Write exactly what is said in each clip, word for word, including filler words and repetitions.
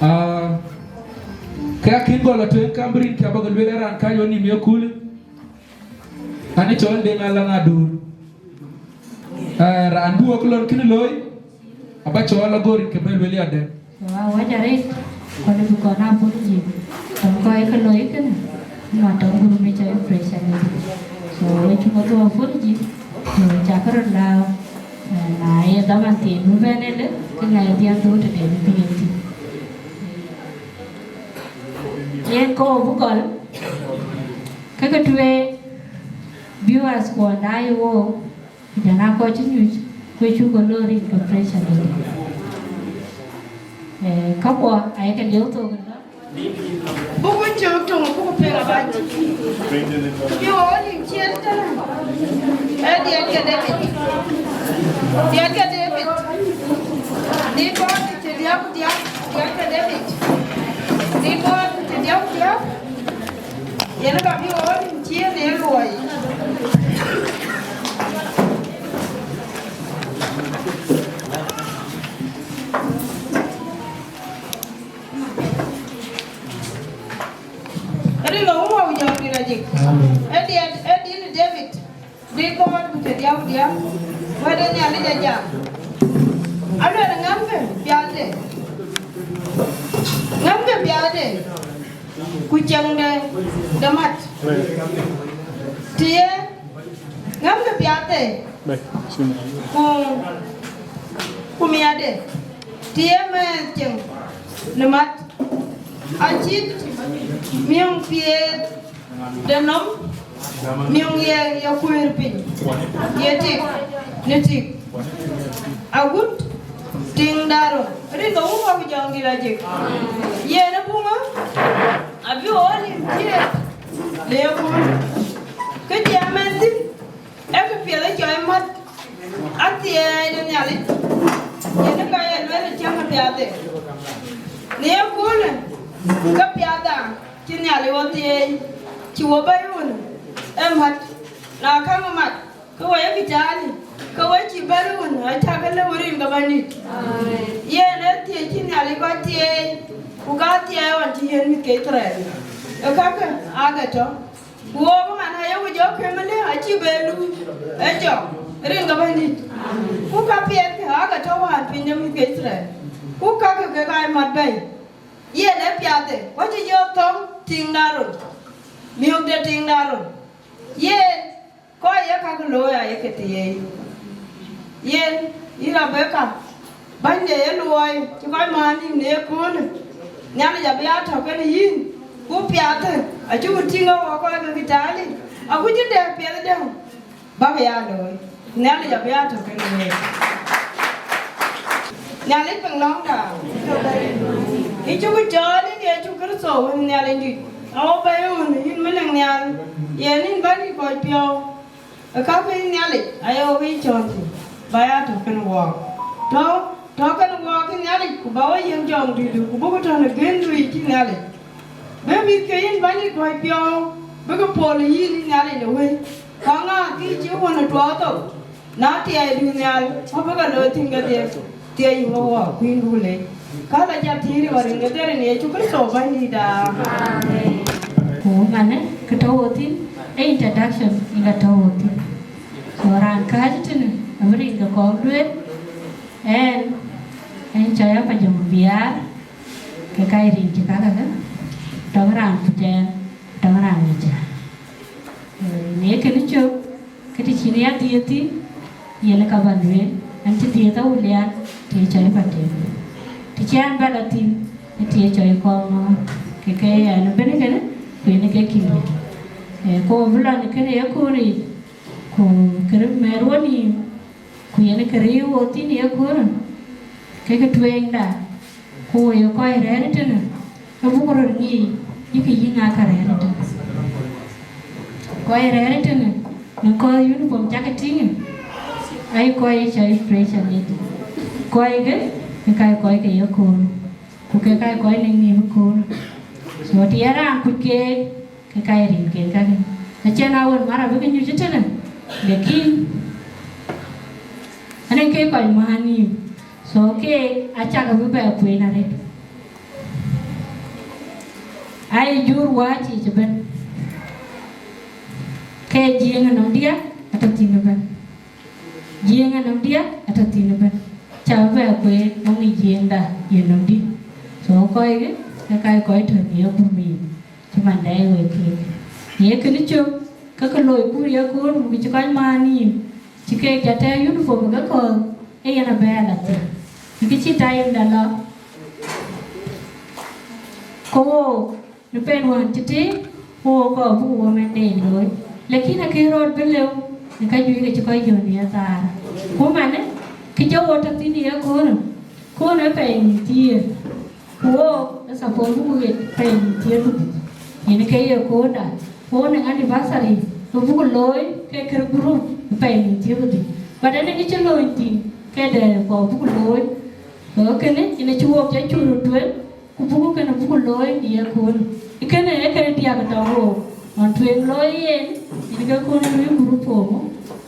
Ah, ke akïn gɔl atueŋ, kam bï rin kë abä ke lueel ë raan kääc ɣön nïïm ye köölë, anë cɔl Deŋ Alaŋ Aduur. Ah, raan bï wok lon kënë looi, abä cɔɔl ago rin kë bɛ lueel yadɛ̈. Wa wec arëët, kɔn bï kɔn apology, tɔŋ kɔc ke looi kënë, nɔn tɔŋ gurum ë cɔl pressure lady. So, wec cuk adhuɔ̈k apology, so, cakë röt lääu, eh, na ye dhaman thiin bï bɛ̈n ëlë, ke ŋɛk dhiën dhuk tëde bï piëëth thïn. Yen kɔɔr bï gɔl, ke ke tueŋ viewers kuɔn daai wook, ku jɔl a kɔc cï nyuc, ku cuk ke lor rin ke pressure lady. Eh, käkuɔ ayekë lieu thok ënɔɔnë. Buku cök töŋ, buku piŋ abac. Bï wɔ nim ciëën tënë. Ee diɛt ke David. Diɛt ke David. Dït bɔ̈ të diäk ku diäk. Diɛt ke David. Dït bɔ̈ të diäk ku diäk. Yen ka bï wɔ nim ciëën ë luɔi. Rin ë Wun, Wä ku Jɔŋdït Lajik. Amen. Ee diɛt, ee diɛt David, dït bɔ̈ të diäk ku diäk, wɛ̈t ë Nhialic ajam. Aluɛl ŋämkë piathde, ŋämkë piathde, ku cieŋde de mat. Të ye ŋämkë piathde, ku, ku miäkde, të ye mɛɛn cieŋ në mat, acït miɔ̈ŋ piɛth de nɔm, miɔ̈ŋ ye, ye kuëër piny, ye tik në tik, agut tiŋ daron. Rin ke Wun, Wä ku Jɔŋdït Lajik. Yen ë buŋ ë, abï ɣööt nim ciëën le ye köölë. Kë cï amɛn thïn, ee kë piɛth ë cɔl mat, athiɛɛi de Nhialic, yen ë ka ye lueel ë cäŋ ë piathde. Në ye köölë, ke piathda cï Nhialic wɔ thieei, cï wɔ bɛ̈i wun ë mat. Na käŋ ë mat, ke wɔ ye kï caalë, ke wɔ cï bɛ̈n wun, acä ke lëu rin ke Bɛ̈nydït. Yen ë thiëc cï Nhialic kɔc thieei, ku ka thieei ɣɔn cï yiën mïth ke Yithriɛl. Ee kakë aake tɔ̈. Ku wok man, ayeku jɔ këm lë, acï be luui ë jɔŋ rin ke Bɛ̈nydït. Ku ka piɛth kë aake tɔ̈ wään piny de mïth ke Yithriɛl. Ku kakë kek aa mat bɛ̈i. Yen ë piathde, ku acï jɔ thɔ̈ŋ tiŋ daron, miök de tiŋ daron. Yen kɔc ye kakë looi ayekë thieei. Yen, yïn Rebeka, bäny de ye luɔi cï kɔc määr nïïm në ye köölë, Nhialic abï ya tɔ̈ kenë yïn, ku piathë acïku tïŋ ë wɔ kɔc ke Kitali, aku cï dɛ piɛth dɛ̈ŋ bäk ya looi. Nhialic abï ya tɔ̈ kenë week. Nhialic piŋ lɔ̈ŋda. Yï cuk cɔɔl yïn Yecu Kërtho wën Nhialic dït, awo bɛ̈i wun yïn Melik Nhial, yen yïn Bɛ̈nydït kɔc piɔ̈u. Ee kakë yïn Nhialic aye wok yï cɔɔl thïn, ba ya tɔ̈ kenë wɔɔk. Tɔ̈, tɔ̈ kenë wɔɔk yïn Nhialic, ku ba we yiëk jɔŋdïtdu, ku buk tɔ̈ në gëndu yic yïn Nhialic. Bï mïth ke yïn Bɛ̈nydït kɔc piɔ̈u, bïk pol ë yïn yïn Nhialic në wëi. Ku aŋääth kë cï wun ë tuɔɔk thok, na thiɛɛidu nhial, ku bïk looi thïn kedhie, thiɛɛi yïn we wɔɔk, ku yïn buk leec. Ka la jat thïn rin wä rin kedhie rin Yecu Kërtho Bɛ̈nydïïtda. Amen. Ku manë, kë tɔ̈ wo thïn, ee introduction ë ka tɔ̈ wo thïn. So raan kääc tënë, abï rin ke kɔɔr lueel, ɛn, ɛn cɔl Apajɔŋ Biaar, ke ka ye rin cï kakë, tɔŋ raan Putɛɛn, tɔŋ raan Wecä. Ee, në kënë cök, ke të cïn ya dhiëëth thïn, yen ë ka bä lueel, ɛn cï dhiëëth Awulian, të ye cɔl Patɛɛn. Të cï ɛn bä lɔ thïn, ë të ye cɔl Kɔŋɔ̈ɔ̈r. Ke yen ëbën kënë, ku yen ke kïn. Eh, ku bï lɔ në kënë ye kööl yic, ku kërë mɛɛr wo nïïm, ku yen kërë ye wo thïn ye kööl, ke kë tueŋda, ku wo ye kɔc rɛ̈ɛ̈r ëtënë, ke buk röt ŋic, yïkï yï ŋa ka rɛ̈ɛ̈r ëtënë. Kɔc rɛ̈ɛ̈r ëtënë, në kɔc uniform cakë tïŋ, aye kɔc ye cɔl pressure lady. Kɔckë, ke ka ye kɔc ke ye kööl, ku ke ka ye kɔc nïŋ nïïm ë kööl. So, të ye raan kuc keek, ke ka ye rinken kakë. Acïn awën mar abï ke nyuc ëtënë, lakin anɛn ke kɔc määr nïïm. So, keek acakë bï bɛ kueen arëët. Aye jur wääc yic ëbën. Ke Jiëëŋ ë nɔm diäk atɔ̈ thïn ëbën. Jiëëŋ ë nɔm diäk atɔ̈ thïn ëbën. Ca bï bɛ kueen, wo ŋic Jiëëŋda ye nɔm dït. So, kɔckë, ke ka ye kɔc tɔ̈ në ye gurup yic, cï man dɛɛi wek keek. Në ye kënë cök, ke kë loi kur ye kööl, muk cï kɔc määr nïïm, cï keek ca tɛ̈ɛ̈u uniform ke kɔ̈th, ee yen abɛ ala thïn. Në kë cï tayemda lɔ, ke wook, në pɛɛi wään cï tëëk, ku wo kɔɔr buk Women Day looi. Lakin akëc rɔt bï lëu, në ka juëc ke cï kɔc yök në ye thaar. Ku manë, kë cï wo tɔ̈ thïn ye kööl, kööl ë pɛɛi nïn thiëër. Ku wo ë suppose buk ɣet pɛɛi nïn thiëër ku dhïc. Yen ke ye köölda. Ku wo në anniversary, ku buk looi ke kërë group ë pɛɛi nïn thiëër ku dhïc. But anɛn kë cï looi thïn, ke dɛ kɔɔr buk looi. Ku kënë, yen acï wok ca cur tueŋ, ku buk kënë buk looi në ye kööl. Kënë ee këde diäk tɔ̈ wook. Ɣɔn tueŋ looi yen, yen ke kööl lui group pomu,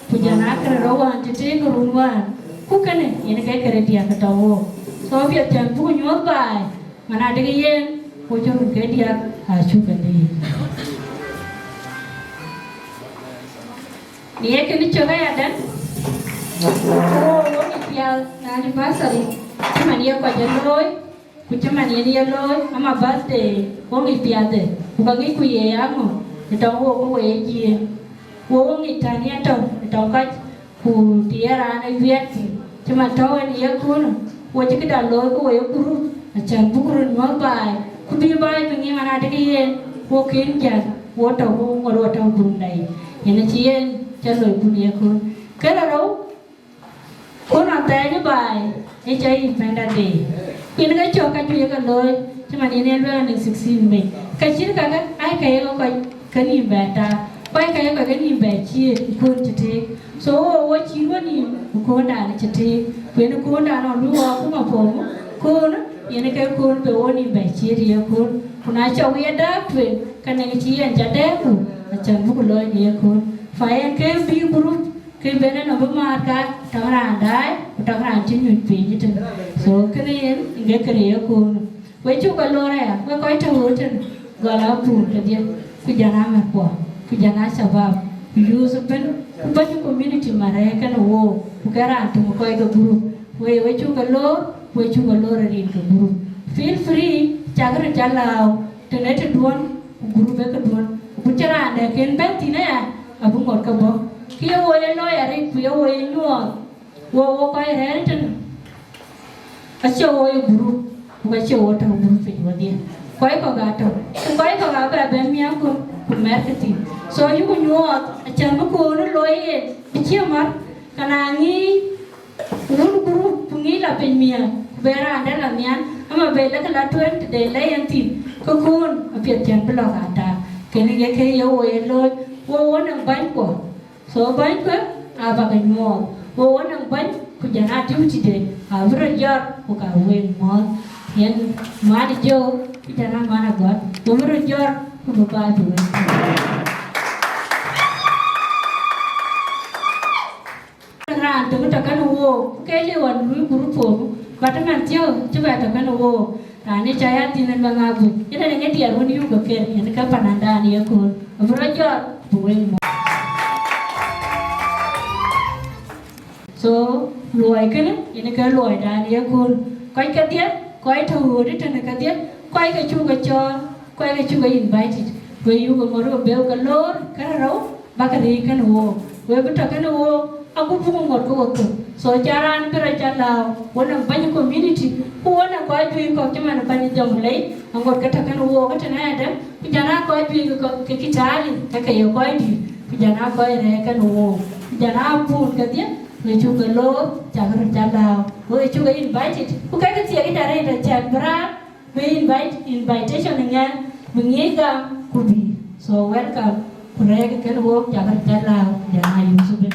ku jɔl aa këde rou wään cï tëëk run wään. Ku kënë, yen ke këde diäk tɔ̈ wook. So, piɛth cän buk nyuɔ̈th baai, man adï ke yen, ku cï run ke diäk aa cuk ke dïït. Në ye kënë cök ayadäŋ, ku wo wo ŋic piath në anniversary, cï man ye kɔc ë looi, ku cï man yen ye looi, ama birthday, wo ŋic piathde, ku ka ŋic ku ye aŋö, ë tɔŋ wo ku wo ye Jiëëŋ. Wo wo ŋic tän yen tɔ̈, ë tɔŋ kɔc, ku të ye raan ë wiɛɛt thïn, cï man tɔ̈u en ye köölë, wo cï këda looi ku wo ye group, acän buk röt nyuɔ̈th baai, ku bï baai bï ŋic man adï ke yen, wo ken jäl, wo tɔ̈ wo ŋot wo tɔ̈ group dai. Yen acï yen ca loi kun ye kööl. Këde rou, Kun athɛɛny ë baai ë cɔl Independence Day. Ku yen ke cök ka juëc ke looi, cï man yen ë lueel në sixteen May. Ka cït kakë, aa ka ye kɔc ke nïïm bɛ taar, ku aa ka ye kɔc ke nïïm bɛ ciëët ë kööl cï tëëk. So, wo, wo cït wo nïïm ë kööldan cï tëëk. Ku yen kööldan nɔn bï wo akuma pomu, kööl, yen ke kööl bï wo nïïm bɛ ciëët ye kööl. Ku na cɔk ye dääk tueŋ, ka nɛŋ cï yen ca dɛɛk ku, acän buk looi në ye kööl. Fa yen ke bï group, ke bɛ̈n ënɔm bï määt ka tɔŋ raan daai, ku tɔŋ raan cï nyuc piny ëtënë. So, kënë yen, ŋek kënë ye kööl. We cuk ke lor aya, we kɔc tɔ̈ ɣööt tënë, gɔl abun kedhie, ku jɔl aa mɛ̈thkuɔ, ku jɔl aa shabab, ku youth ëbën, ku bäny community marɛ̈ɛ̈r kenë wook, ku ke raan töŋ kɔc ke group. We, we cuk ke lor, we cuk ke lor ë rin ke group. Feel free, cak röt ca lääu, tënë tëduön, ku group ë këduön. Ku cïn raan dɛ̈ kën bɛ̈n thïn aya, abï ŋot ke bɔ̈. Kë ye wo ye looi arëët, ku ye wo ye nyuɔɔth, wo, wo kɔc rɛ̈ɛ̈r ëtënë, acie wo ye group, ku acie wo tɔ̈ group piny wedhie. Kɔc kɔ̈k aa tɔ̈, ku kɔc kɔ̈k aa bɛ bɛ̈n miäk ku, ku mɛ̈tkë thïn. So, yuku nyuɔɔth, acän bï kööl looi yen, bï cïï mär, ka na ŋic wun group, ku ŋic la piny miäk, ku bɛ raan dɛ̈ la nhial, ama bɛ lɛ̈k la tueŋ tëde la yen thïn, ke kööl apiɛth cän bï lɔ ka taar. Kënë ye ke ye wo ye looi, wo wo nɔŋ bänykuɔ. So bänykuɔ aa bä ke nyuɔɔth, wo wo nɔŋ bäny, ku jɔl aa duty de, aa bï röt jɔt, ku ka wek muɔɔth. Yen man ë jɔ̈ɔ̈k, ku jɔl aa man ë gɔ̈t, ku bï röt jɔt, ku bï baai bï wek. Raan töŋ tɔ̈ kenë wook, ke liu ɣɔn lui group pomu, but man thiɔ̈k cï bɛ tɔ̈ kenë wook. Raan ë cä ya thïn ë luaŋ aguc, yen ë ŋic diɛɛr wën yuk ke ker, yen ke panandan ye kööl, abï rɔt jɔt, bï wek mɔ̈u. So, luɔi kënë, yen ke luɔidan ye kööl. Kɔc kedhie, kɔc tɔ̈ ɣööt ëtënë kedhie, kɔc ke cuk ke cɔɔl, kɔc ke cuk ke invited. We yuk ë ŋot ke beu ke loor, kërë rou, bäk riëëc kenë wook. We bï tɔ̈ kenë wook, Aku buk ŋot ke wok thok. So ca raan bï rɔt ca lääu, wën ë bäny community, ku wën ë kɔc juëc kɔ̈k cï man bäny Jonglei, aŋot ke tɔ̈ kënë wook ëtënë adë, ku jana kɔc juëc ke kɔc ke Kitali, ke ke ye kɔc dït, ku jana kɔc rɛɛc kënë wook, ku jana abun kedhie, we cuk ke loor, cak röt ca lääu, we cuk ke invited, ku kekë thiek yic arëët acän bï raan, bï invite, invitation ŋɛn, bï ŋic gam, ku bï. So welcome, ku rɛɛc kënë wook, cak röt ca lääu, jana Yusuf.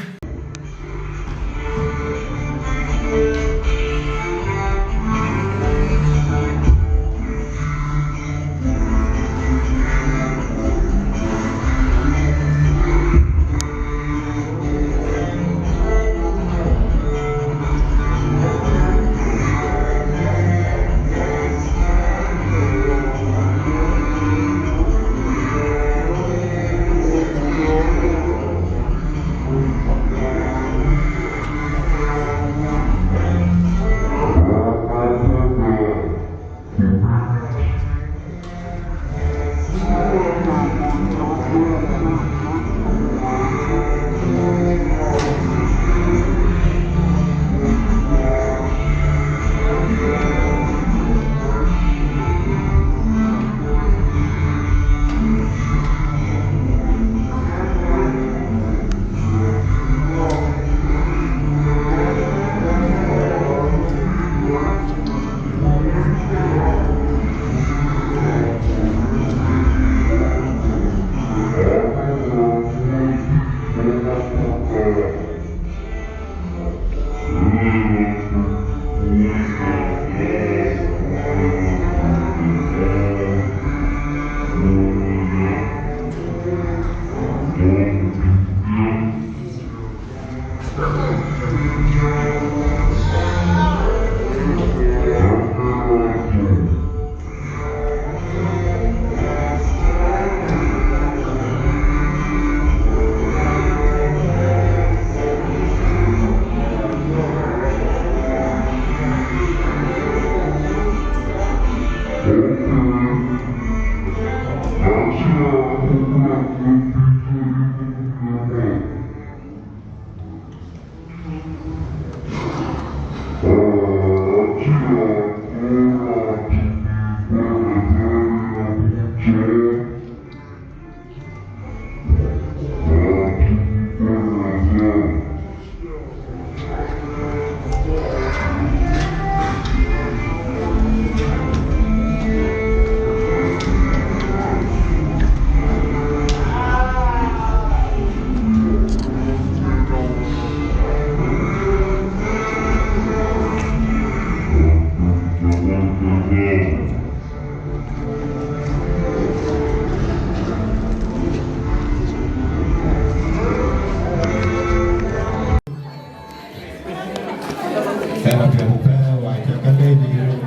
Ɣɛn apiɛth apɛi, wa cä ka lɛc ë röt,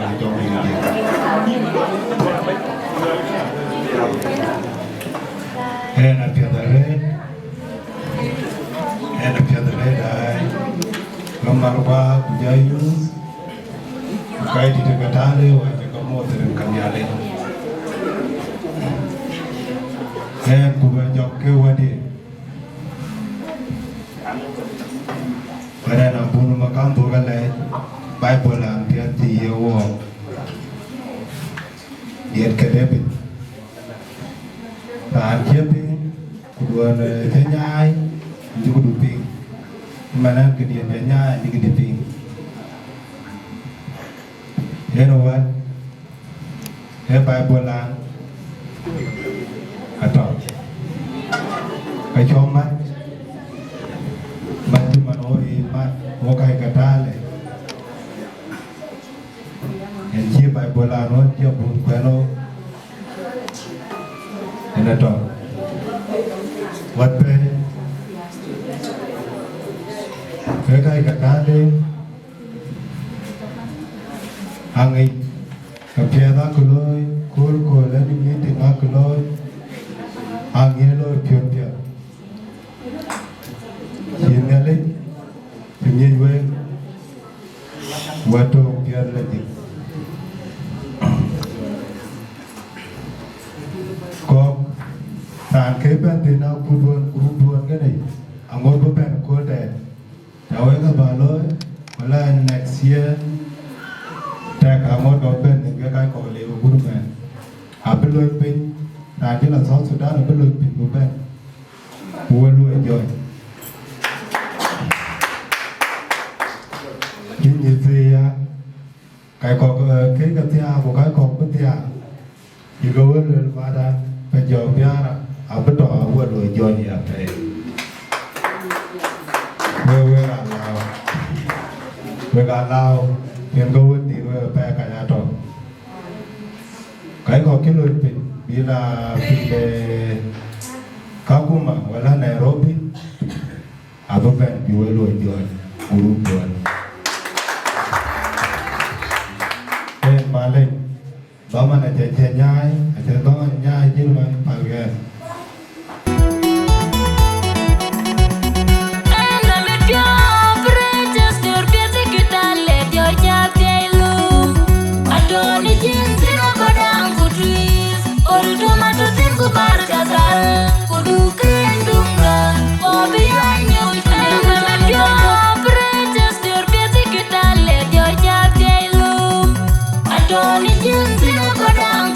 wa jɔŋ yic. Ɣɛn apiɛth arëët, ɣɛn apiɛth arëët, ai, ka Marba ku jɔ Yuth, ku ka dït ë ka Tali, wa cä ka moth rin ka Nhialic. Ɣɛn ku bä jɔk ke wädï. Wɛ̈t ɣɛn abun ë Makam Dhuk alɛɛc, Baibol an piɛth cï ye wɔɔk, diɛt ke Debit. Raan cï piŋ, ku duɔ̈n, eh, cï nyaai, ku cï këdu piŋ. Ëmën ɣɛn këdiɛ̈n cï nyaai, cï këdï piŋ. Yen ë wɛ̈t, ee Baibol an atɔ̈. Ka cɔk mat, mat cï man ɣo yic mat, ɣo kac ke Tali. Yen cï Baibol an ɣöt cï abun kuɛ̈n ɣo, yen atɔ̈. Wɛ̈t pɛ̈i, wek kac ke Tali, aŋic, ka piɛth akë looi, kööl kööl ë meeting akë looi, aŋiɛc looi piɔ̈n piɛth. Cï Nhialic cï ŋic wek, wɛ̈t töŋ piɛth la jik. Kɔ̈k, raan ke bɛ̈n thïn akut duɔ̈n, group duɔ̈n kënë, aŋot bï bɛ̈n kööl dɛ Bï lony piny, raan cï la South Sudan abï lony piny bï bɛ̈n, ku we luɔi jɔny. Cï nyïïth thii ya, kac kɔ̈k, eh, kek ke thiaak, ku kac kɔ̈k bï thiaak, cï ke we luel mada, ke jɔ biäärä, abï tɔ, abï we luɔi jɔny ya pɛi. We, wek aa lääu, wek aa lääu, yen ke wëndït wek ë pɛɛi kac atɔ. Kac kɔ̈k cï lony piny, bï la piny de Kakuma wala Nairobi, abï bɛ̈n bï we luɔi jɔny, group duɔ̈n. Ee, malec, dhaman acä, acä nyaai, acä dhaman nyaai, cït man pälkë. Atɔ̈ në jiëŋ thïn ë Padang ku Tuïc, Oldom atɔ̈ thïn ku Barkadhal, ku Duk ë Dungda, ku abï ya nyuc ku jɔl ku jɔl ku jɔl. Precious Dior piɛth ë Kitale, Dior cä thiɛi lum. Atɔ̈ në jiëŋ thïn ë Padang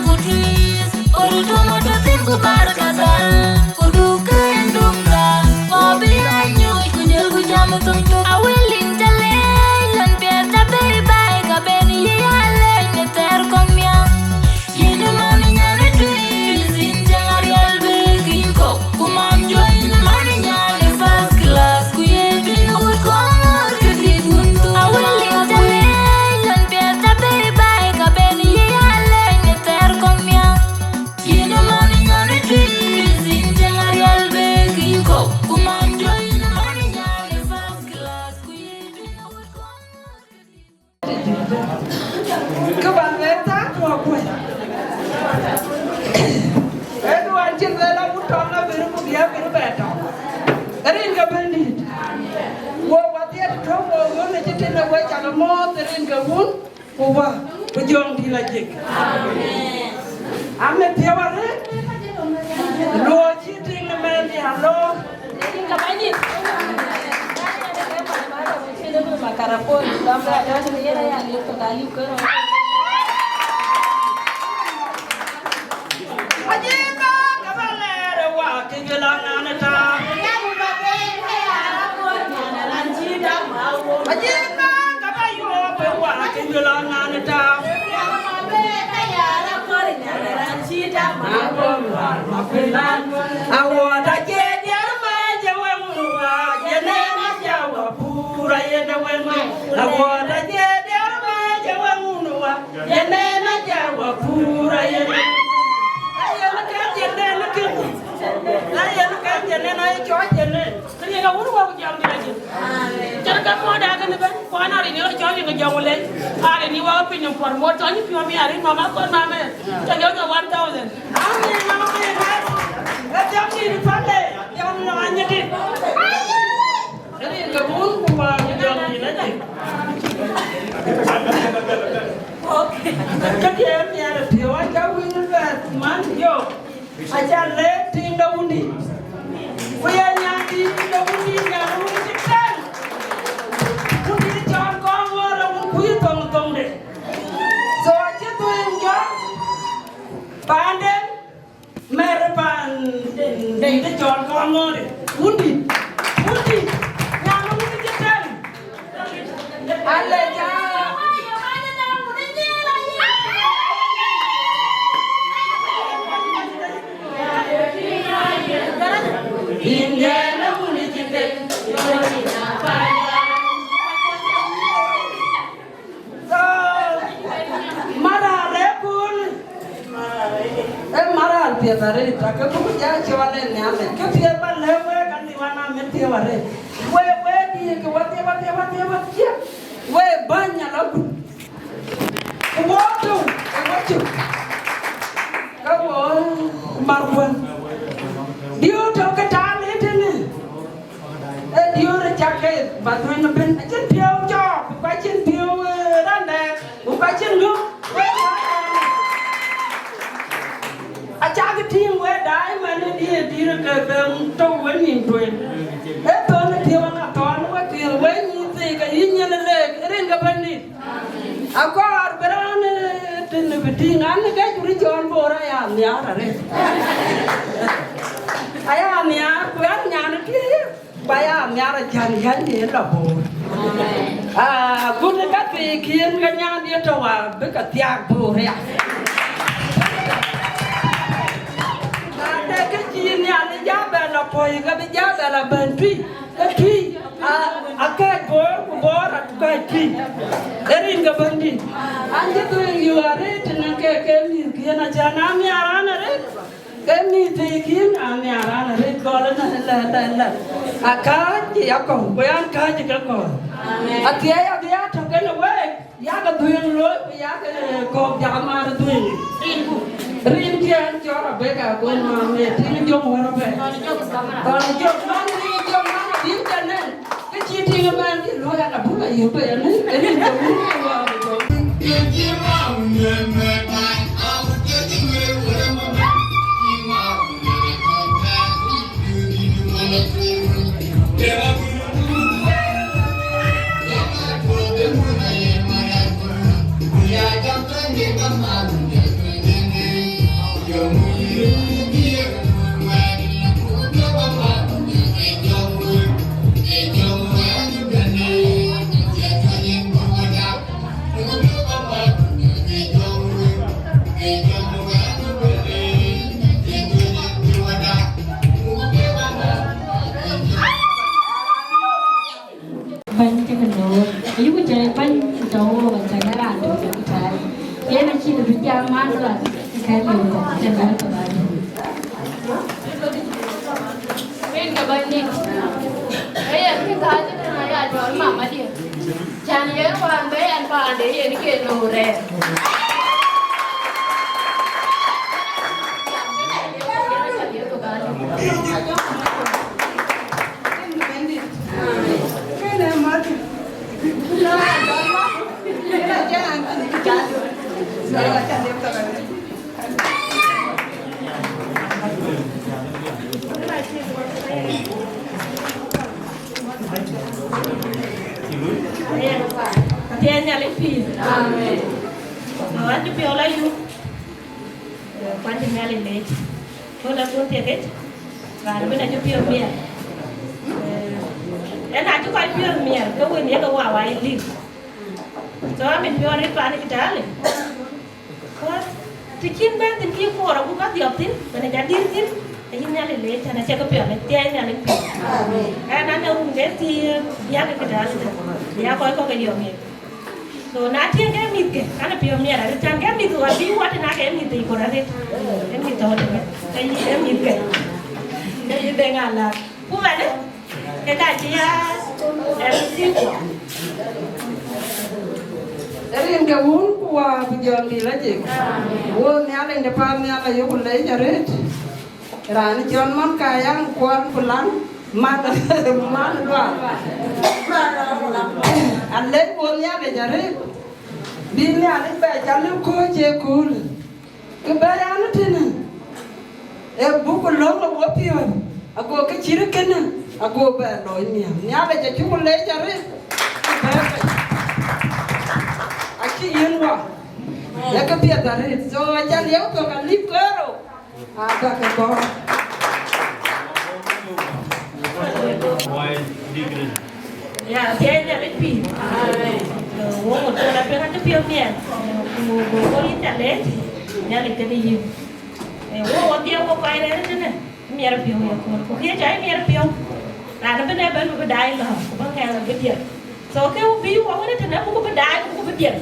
ku Tuïc, Oldom atɔ̈ thïn ku Barkadhal, ku Duk ë Dungda, ku abï ya nyuc ku jɔl ku jɔl ku jɔl. Awël yïn cä leec lon piɛth cä bei baai ka ben yï ya leec në thɛɛr kɔ̈k miäk. Yïn ë man ë nyan ë Tuïc, yïn cï ŋa riɛl bï kï kɔ̈k, ku man jɔ yïn ë man ë nyan ë first class, ku ye piny ë wut kɔn ŋɔ̈ɔ̈r kë dït wun thok. Awël yïn cä leec lon piɛth cä bei baai ka ben yï ya leec në thɛɛr kɔ̈k miäk. Yïn ë man ë nyan ë Tuïc, yïn cï ŋa riɛl bï kï kɔ̈k, ku man jɔ yïn ë man ë nyan ë first class, ku ye piny ë wut kɔn ŋɔ̈ɔ̈r kë dït. Kë ba lueel thaa tuɔɔk kuc. Ee duɔn cï lueel agut tɔŋ abï ku bï abï bɛ tɔŋ. Rin ke Bɛ̈nydït. Wo wadhiɛt tɔ̈u wo ɣön ë cï tïn ë wec cakë mɔ̈ɔ̈th rin ke Wun, ku Wä, ku Jɔŋdït Lajik. Amen. Piɔ̈u arëët. Luɔi cï tïŋ ëmɛn ya looi. Ajï bä ke bä lɛɛr ë wak ke juël aŋan ë taak. Ajï bä ke bä yuɔɔp ë wak ke juël aŋan ë taak. Awuɔt acie diɛɛr mɛc ë wek ŋun wä, yen en acie wä pur, ayen ë wek ŋun. Awuɔt acie diɛɛr mɛc ë wek ŋun wä, yen en acie wä pur, ayen. Ayen kɛ̈c yen en kën. Ayen kɛ̈c yen en aye cɔɔc yen en. Kë riëëc awun wä ku jam dït acïn. Cän ka muɔɔcda kënë bɛ̈n, ku an, arin ë rɔt cɔl rin ke jɔŋ wulec, arin ë wä piny nɔm puɔ̈r muɔɔr tɔ̈ nyï piɔ̈u mi arin mama kɔn mama. Cä jɔl ke one thousand. Amin, amin, amin. Ë jam dït pande, jam nɔm anyï dït. Rin ke bun ku wä ku jam dït acïn. Okay. Ka diɛɛr nhial ë piɔ̈u, aca wïn bɛ̈th man, yo. Aca lɛ̈k tiiŋ de wundït, ku ye nyan tiiŋ de wundït, nyan wun cï tɛ̈n. Wundït cɔl Kɔŋɔ̈ɔ̈r, wun kuc thoŋ thoŋde. So acï dhuëëŋ jɔt paanden, mɛ̈r paanden, dït cɔl Kɔŋɔ̈ɔ̈r, wundït, wundït, nyan wun cï tɛ̈n. So, mara rekun. Ee, mara piɛth arëët, akë buk ja cɔl en nhial. Kë piɛth ba lɛ̈k wek, ka liu anam ë piɛth arëët. Wek, wek dïït, ke wadhie, wadhie, wadhie, wadhie. Wek bäny ala kuc. Ku wok tök ë wacök. Ka wo mar kuën. Diöör tök ke taŋ ëtënë. Ee diöör ë cak ke ba dhuëëŋ ëbën. Acïn piɔ̈u cɔɔk, ku ka cïn piɔ̈u, eh, randɛ, ku ka cïn ŋö. Wek, wek, wek. Cak tïŋ we daai man ë diëër dït ke ben tɔ̈u we nïïm tueŋ. Ee thɔn ë thiëëu ëŋa thɔn we thiëëu we nyin thii ke yï nyin ë leek rin ke Bɛ̈nydït. Akɔɔr bï raan ë tënë bï tïŋ an, ke cï röt cɔl Bor aya nhiaar arëët. Aya nhiaar ku an nyan ë thiëëc. Ba ya miar acän yäny de la Bor. Ah, gut ka thii kien ka nyan ye tɔ̈ wa bï ka thiaak Bor ya. Na de ke cï nhial ja bɛ la pɔ̈i ka bï ja bɛ la bɛ̈n tui. Ka tui. Ah, a kɛc Bor ku Bor a kɛc tui. Erin ka bɛ̈n dï. An jë dhuëëŋ yu arëët në ke ke mïth kien acän a miar an arëët. Ke mïth thii kïn, an nhiaar an arëët gɔl ënë, ëlä, ëlä, ëlä. Akääc cï ya kɔ̈u, ku yan kääc cï ke kɔ̈u. Amen. Athiɛɛi abï ya tɔ̈ kenë week, yak dhuëëŋ looi, ku yak, eh, kɔ̈k jak maar dhuëëŋ. Rin ku. Rin kiɛn cɔl Rebecca Aguel Mame, tiŋ jɔŋ wär ëbɛ̈n. Kɔn jɔŋ man, rin jɔŋ man, adït tënë. Kë cï tïŋ ëbɛ̈n kï luɔi an abuk ayök ënë, ënë jɔŋ wun ke luɔi abï jɔŋ. Bɛ̈ny cï ke loor, ayuku cä bɛ̈ny ku tɔ̈ wok acä ke raan tök cï ku taai. Yen acï bï jam man ëlä, ke ka liu kɔ̈k cä bɛ̈n ke bäny. Rin ke bäny dït. Ee yen kë kääc ëtënë aya cɔl mamadiɛ̈. Cän yen wään bɛ yɛn paande yen ke loor rɛɛr. Athiɛɛi Nhialic pïïr. Amen. Ɣɔn cï piɔ̈u la yum. Kuany cï Nhialic leec. Kööl akööl thiek yic, raan ëbën acï piɔ̈u miɛt. Eh, yen acï kɔc piɔ̈u miɛt, ke wën ye ke wau ayï lik. So, amit piɔ̈u arëët paan ë Kitale. Kɔc, të cïn bɛ̈n thïn cï koor agut ka dhiɔp thïn, bɛ̈n ë jɔ dïr thïn, ayï Nhialic leec, tɛ̈n acie ke piɔ̈u, athiɛɛi Nhialic pïïr. Amen. Ɣɛn anë run ke thiëëk, biäk ë Kitale tënë, bï ya kɔc kɔ̈k ke yɔ̈ŋ yen. So na tiɛ̈ŋ ke mïthke, an, piɔ̈u miɛt arëët, tiɛ̈ŋ ke mïth ɣɔn bï wɔ tënë ke mïth yic kɔ̈r arëët. Ke mïth tɔ̈ tënë, ke yï ke mïthke. Ke yï Deŋ Alak. Ku mɛnë, ke ka cï ya M C kuɔ. Rin ke Wun ku Wät ku Jɔŋdït Lajik. Wo Nhialic de paannhial ayuku leec arëët. Raan cɔl man ka yaŋ kuɔn ku laŋ man, man dual. Alec wo Nhialic arëët. Bï Nhialic bɛ cä lëu kɔ̈ɔ̈c ë köölë. Kë bɛ̈ɛ̈i an tënë, ee buk lɔ̈ŋ ë wopiɔ̈ɔ̈th, ago kë cït kënë, ago bɛ looi nhial. Nhialic acuk leec arëët. Kë bɛ̈ɛ̈i. Acï yiën wä. Ee kë piɛth arëët. So acan yek thok alip kërou. Aa, bäk ke gɔ̈ɔ̈r. Ya, thiɛɛi Nhialic pïïr. Amen. Wo ŋot kɔn apiɛth acï piɔ̈u miɛt. Ku go go yïn ca leec, Nhialic kenë yïn. Eh, wo wo dhiëëu wo kɔc rɛ̈ɛ̈r tënë, miɛt piɔ̈u ye kööl. Ku kë ye cɔl miɛt piɔ̈u, raan ëbën ëbën bï daai lɔ̈ɔ̈k, ku bï ŋɛk bï diɛt. So ke bï wɔ wën tënë buk bï daai, buk bï diɛt.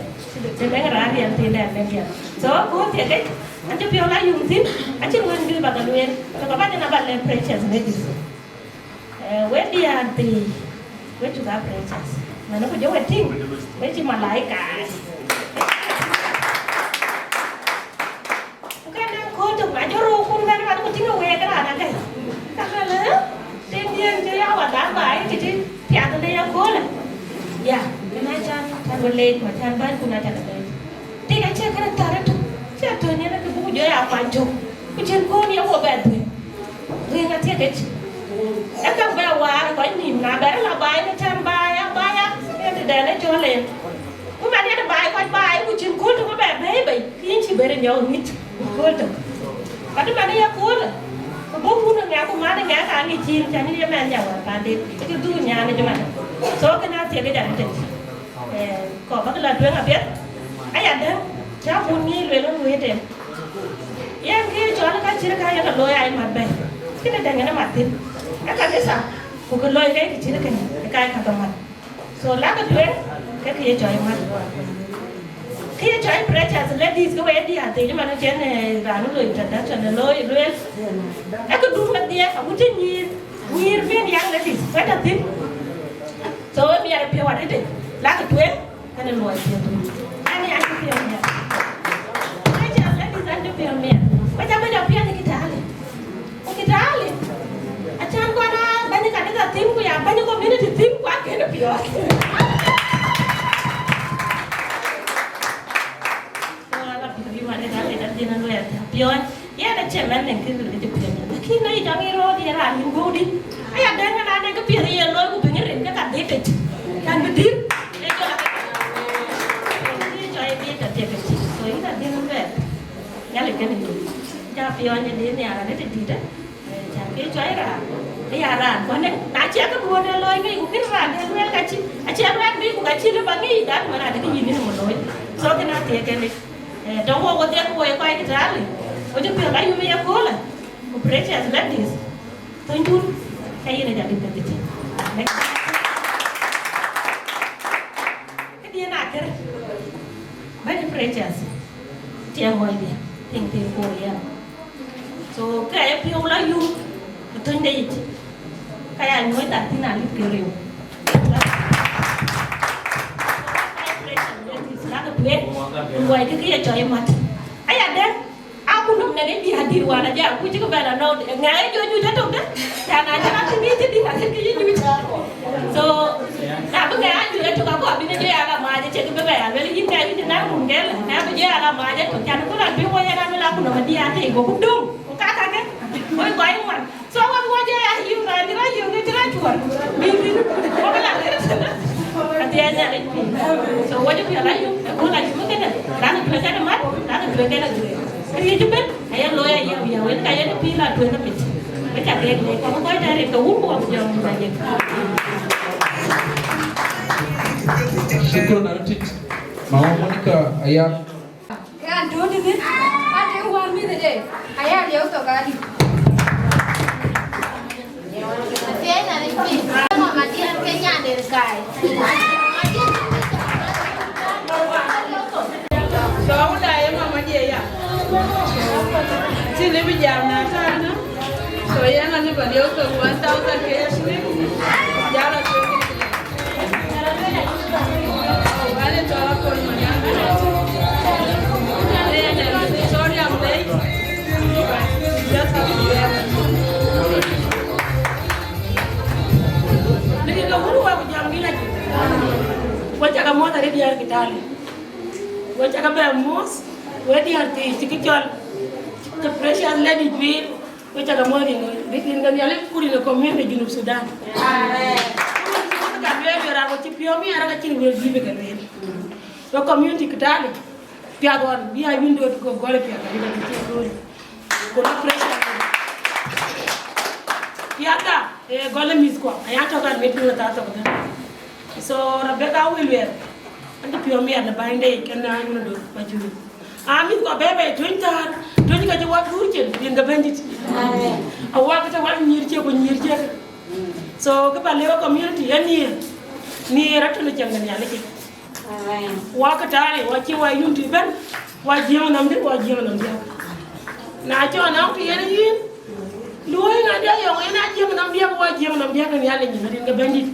Të lëŋ raan riɛl thïn dɛn në diɛt. So ku thiek yic, acï piɔ̈u la yum thïn, acïn wën bï ba ke lueel, ke ba bäny ëna ba lɛ̈k Precious Ladies. Eh, we diäär thii, we cuk aa Precious. Mɛnë ku jɔ we tïŋ, we cï malaika. Ku kënë kööl tök na jɔ röökkun bɛ̈n man ku tïŋ ë week raan agɛ̈i. Ka luel, ee, tiŋdiɛ̈n cï ya wadhaŋ baai cï tïŋ piath në yaköölë. Ya, kënë acan, acan we leec ku acan bänykun acan leec. Tik acie kënë thär ëtök, cie töny en kë buk jɔ ya kuany tök. Cïn kööl ye wo bɛ dhuëëŋ, dhuëëŋ athiëkic. Ee käŋ bɛ waar kɔc nïïm, na bɛ rɔt la baai në tɛ̈n baai, a baai a, yen tëdɛn ë cɔl en. Ku man yen baai kɔc baai, ku cïn kööl tök bɛ bɛ̈ɛ̈i bei, ke yïn cï bɛ rɔt nyɔk ŋic kööl tök. Ka të man ye kööl, ku bɔ̈ wun ë ŋɛk, ku man ë ŋɛk, ka ŋic yïn, cän yïn ye mɛnh ya wär panden, cï dhuk nyan ë cï man. So, kënë athiëkic arëtic. Eh, kɔc bäk la tueŋ apiɛth, aya däŋ, cä kun ŋic lueel ë lueel tën. Yen kë ye cɔl ka cït ka ye ke looi aa ye mat bɛ̈ɛ̈i, kënë däŋ yen ë mat thïn. Ee kanitha, ku kë looi ke kë cït kënë, ë ka ye ka ke mat. So, lakë tueŋ, ke kë ye cɔl ye mat. Kë ye cɔl ye Precious Ladies, ke we ye diäär thiëc, man cïn, eh, raan loi introduction, ë looi lueel. Ee këdun wedhie, agut cï nyïïr, nyïïr bï yen young ladies, wɛ̈t athïn. So, we miɛt ë piɔ̈u arëtic, lakë tueŋ, kënë luɔi piɔ̈u. Ani, an cï piɔ̈u miɛt. Precious Ladies, an cï piɔ̈u miɛt. Ku cä bɛ̈ny apiɛth ë Kitale. Ku Kitale, acän kɔn aa bɛ̈ny kanitha thïn, ku ya bɛ̈ny community thïn, ku akënë piɔ̈ɔ̈th. So, ala piɔ̈u yï wär ë Kitale, ka dhil an luɛɛl piɔ̈ɔ̈c. Yen acie mɛn nɛŋ kë ril ke cï piɔ̈ɔ̈c. Lakin na yï jam yï röördï, ye raan yïn guöördï. Aya dɛ̈ŋ, na nɛŋ kë piɛth ye looi, ku piŋ rin ke ka dhil tëc. Kan bï dhil. Ee jɔl a ke dhil. Ee jɔl a ke dhil. So, yïn adhil an luɛɛl. Nhialic kënë yïn. Cä piɔ̈ɔ̈ny ë dït nhiaar arëtic dït, eh, cä ke cuai raan, ë ya raan kuɔ̈në. Na cie këduön ë looi ŋic, ku kën raan de lueel ka cï, acie lueel ŋic, ku ka cï lëu ba ŋic, dat man adï kë yïn ë mɔ looi. So, kënë athiëëk kënë. Eh, tɔ̈ wok, wodhie ku wo ye kɔc Kitale, wo cï piɔ̈ɔ̈th la yum ë ye köölë, ku Precious Ladies, thönyduön, ka yïn ë jɔ dït ke dhïc. Next. Këdiën akër, bɛ̈ny Precious, tiɛɛŋ mɔcdiɛ̈, tiŋ tiŋ koor yɛn. So, ke ye piɔ̈u la yum ë thönyde yic, ka ya nyuɔ̈ɔ̈c thar thïn alip ke riu. Lakë tueŋ, luɔi kë kë ye cɔl ye mat. Aya dɛ̈ŋ, akutnɔm nɛn ë diäär dït wään ajam, ku cïkï bɛ la nɔ̈k, ŋɛk ë jɔ nyuc tëtök dë, cän acïn akïn ŋic cï dït akën kë yï nyuc. So, na bï ŋɛk a nyuc ëtök, akɔɔr bï në jɔ ya la maac, acie kë bï bɛ ya lueel yïn ŋɛk yïn cï naŋ run gɛl, na bï jɔ ya la maac ëtök, cän ku rɔt bï wɔ yen a lueel akutnɔm ë diäär tei, goku döŋ, ku ka kakë, wek gɔc ŋuan. So, wek wɔ jɔ ya yïk raan cï rɔt yök, cï rɔt cuɔl, bï bï, wɔ bï la. Athiɛɛi Nhialic pïïr. So, wɔ jɔ piɔ̈ɔ̈th la yum, ë kööl la yum kënë, lakë tueŋ kënë mat, lakë tueŋ kënë dhuëëŋ. Këriëëc ëbën, aye looi aye wiëëu, yen ka yen pïïr la tueŋ amit. Wek ca keek leec, kɔm kɔc tɛ̈ rin ke wun ku wɔ bï jɔ mïth aye. Shukran arëtic, Mama Monica Ayak. Ke an tɔ̈ tënë, an tëë wäär mïth ëde, aya liɛu thok adï. Athiɛɛi Nhialic pïïr. Mama diɛɛr ke nyan der kai. So, wunda ye mama diɛɛr ya. Cï lëu bï jam na tääu ënë. So, yen alëu ba liɛu thok one thousand ke ya shilling. Jal a tueŋ. Sorry, I'm late. Just a little bit. Lakini ka wun wa ku jam gina ji. Wa caka mɔ̈ɔ̈th arëët diäär Kitale. Wa caka bɛ mɔ̈ɔ̈th, we diäär thii cï kë cɔl, the Precious Lady juiir. Wek cä ke muɔ̈th rin, rin ke Nhialic ku rin ë community Junub Sudan. Amen. Ku rin cï wek ka lueel, lueel raan wek cï piɔ̈u miɛt, raan ka cïn wël juëc bï ke lueel. Wek community Kitale, piath ɣɔn bï a window go gɔl piath, ka bï ka cï cï looi. Ku la pressure. Piath ka, ee, gɔl ë mïth kuɔ, aya tök an, mit duŋ ë thaa thok ëtën. So, Rebecca wël lueel, an cï piɔ̈u miɛt në bänyde yic, kën an, window ba cï wël. A mïth kɔ̈k bɛ̈ɛ̈i bei töny thäär, töny ka cï wak dhuur cin, rin ke Bɛ̈nydït. Amen. A wak tɔ̈ wak nyïïr ciek ku nyïïr ciek. So, kë ba lëu community ë nhiëër, nhiëër atɔ̈ në ciɛɛŋ de Nhialic yic. Amen. Wak Kitale, wa cï wa unity bɛ̈n, wa jiëëŋ nɔm dï, wa jiëëŋ nɔm diäk. Na cɔn nɔm të yen yïn, luɔi ŋa diɛ̈ yɔŋ, yen a jiëëŋ nɔm diäk, wa jiëëŋ nɔm diäk ë Nhialic nyin, rin ke Bɛ̈nydït.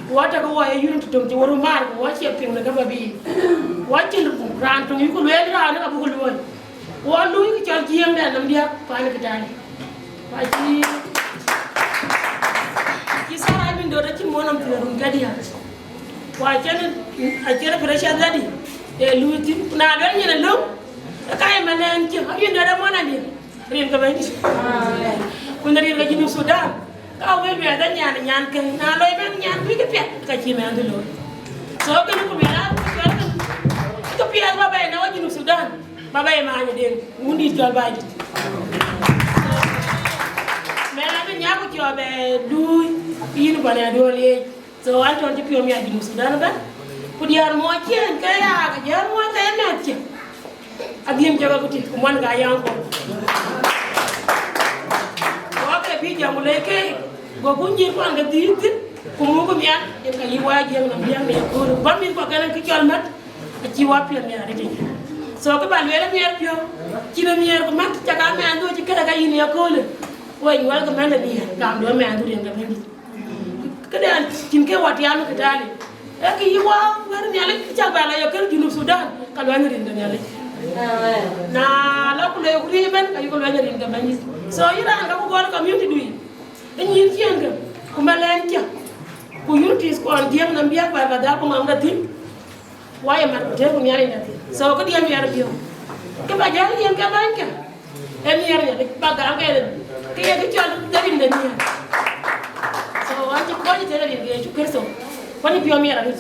Wa tɔ̈ ke wa ye unity töŋ cï wa röt maar, ku wa cie piŋ në kë ba bï. Wa cïn raan töŋ yï ku lueel raan ë ka bï ku luɔ̈i. Wa luui kë cɔl jiëëŋ dɛn nɔm diäk paan Kitale. Wa cï, cï Sarah Abin Dot acï muɔ̈n nɔm thïn run kadiäk. Wa cïn, acïn Precious Lady, ee luui thïn. Ku na lueel nyin alöŋ, ë ka ye mɛn ɛn cï, Abin Dot ë muɔ̈n andiɛ̈. Rin ke Bɛ̈nydït. Ku në rin ke Junub Sudan, ka wël luɛɛth ë nyan, nyan kën, na loi bɛ̈n nyan bï ke piɛth, ka cï mɛnhdu looi. So, kënë ku lueel an, ku cuɛl kën, ke piɛth ba bɛ̈i në wɔ Junub Sudan, ba bɛ̈i maany den, wun dït cɔl Bɛ̈nydït. Mɛn abï nyak ku cɔl bɛ luui, yïn bɔn ya duɔl yeec. So, an tɔn cï piɔ̈u miac Junub Sudan ëbɛ̈n. Ku diäär muɔɔc ciëën ke ya, ke diäär muɔɔc ke ye mɛ̈th cï. Adhim jɔk akutic, ku muɔn ka yaŋ kɔn. Ku ake bï jam ku lɛ̈k ke, go kun jir kuan ke dhil thïn, ku muk miac, yen ka yï wa jiëŋ nɔm diäk në ye kööl. Bä mïth kua kɛn kë cɔl mät, acï wa piɔ̈n miac rëtic. So, kë ba lueel miɛt piɔ̈u, cïn miɛt ku mät, cak a mɛnhdu cï këde ka yïn ye kööl. Wec wal ke mɛn de diäär, gam duɔ mɛnhdu rin ke Bɛ̈nydït. Këdɛn cïn ke wa tiam ë kitali. Ee kë yï wa wɛ̈t Nhialic, cak bɛ la ye kën Junub Sudan, ka luɛny rin ke Nhialic. Amen. Na la ku le ku riëëc ëbɛ̈n, ka yï ku luɛny rin ke Bɛ̈nydït. So, yïn raan ka ku gɔl community du yic. Ë nyïïn ciëën ke, ku mɛlɛn cä. Ku unities kuɔn jiëëŋ nɔm biäk bä, bä dhal ku ŋɔŋ de thïn. Wa ye mat ku tëëk ku Nhialic nɔm. So, këdiɛ̈n miɛt piɔ̈u. Kë ba jäl yen ke bäny ke. Ee miɛt Nhialic, ba gam ke rin. Kë ye kë cɔl de rin de miɛt. So, an cï kɔc tëde rin ke Yecu Kërtho. Ku an cï piɔ̈u miɛt arëët.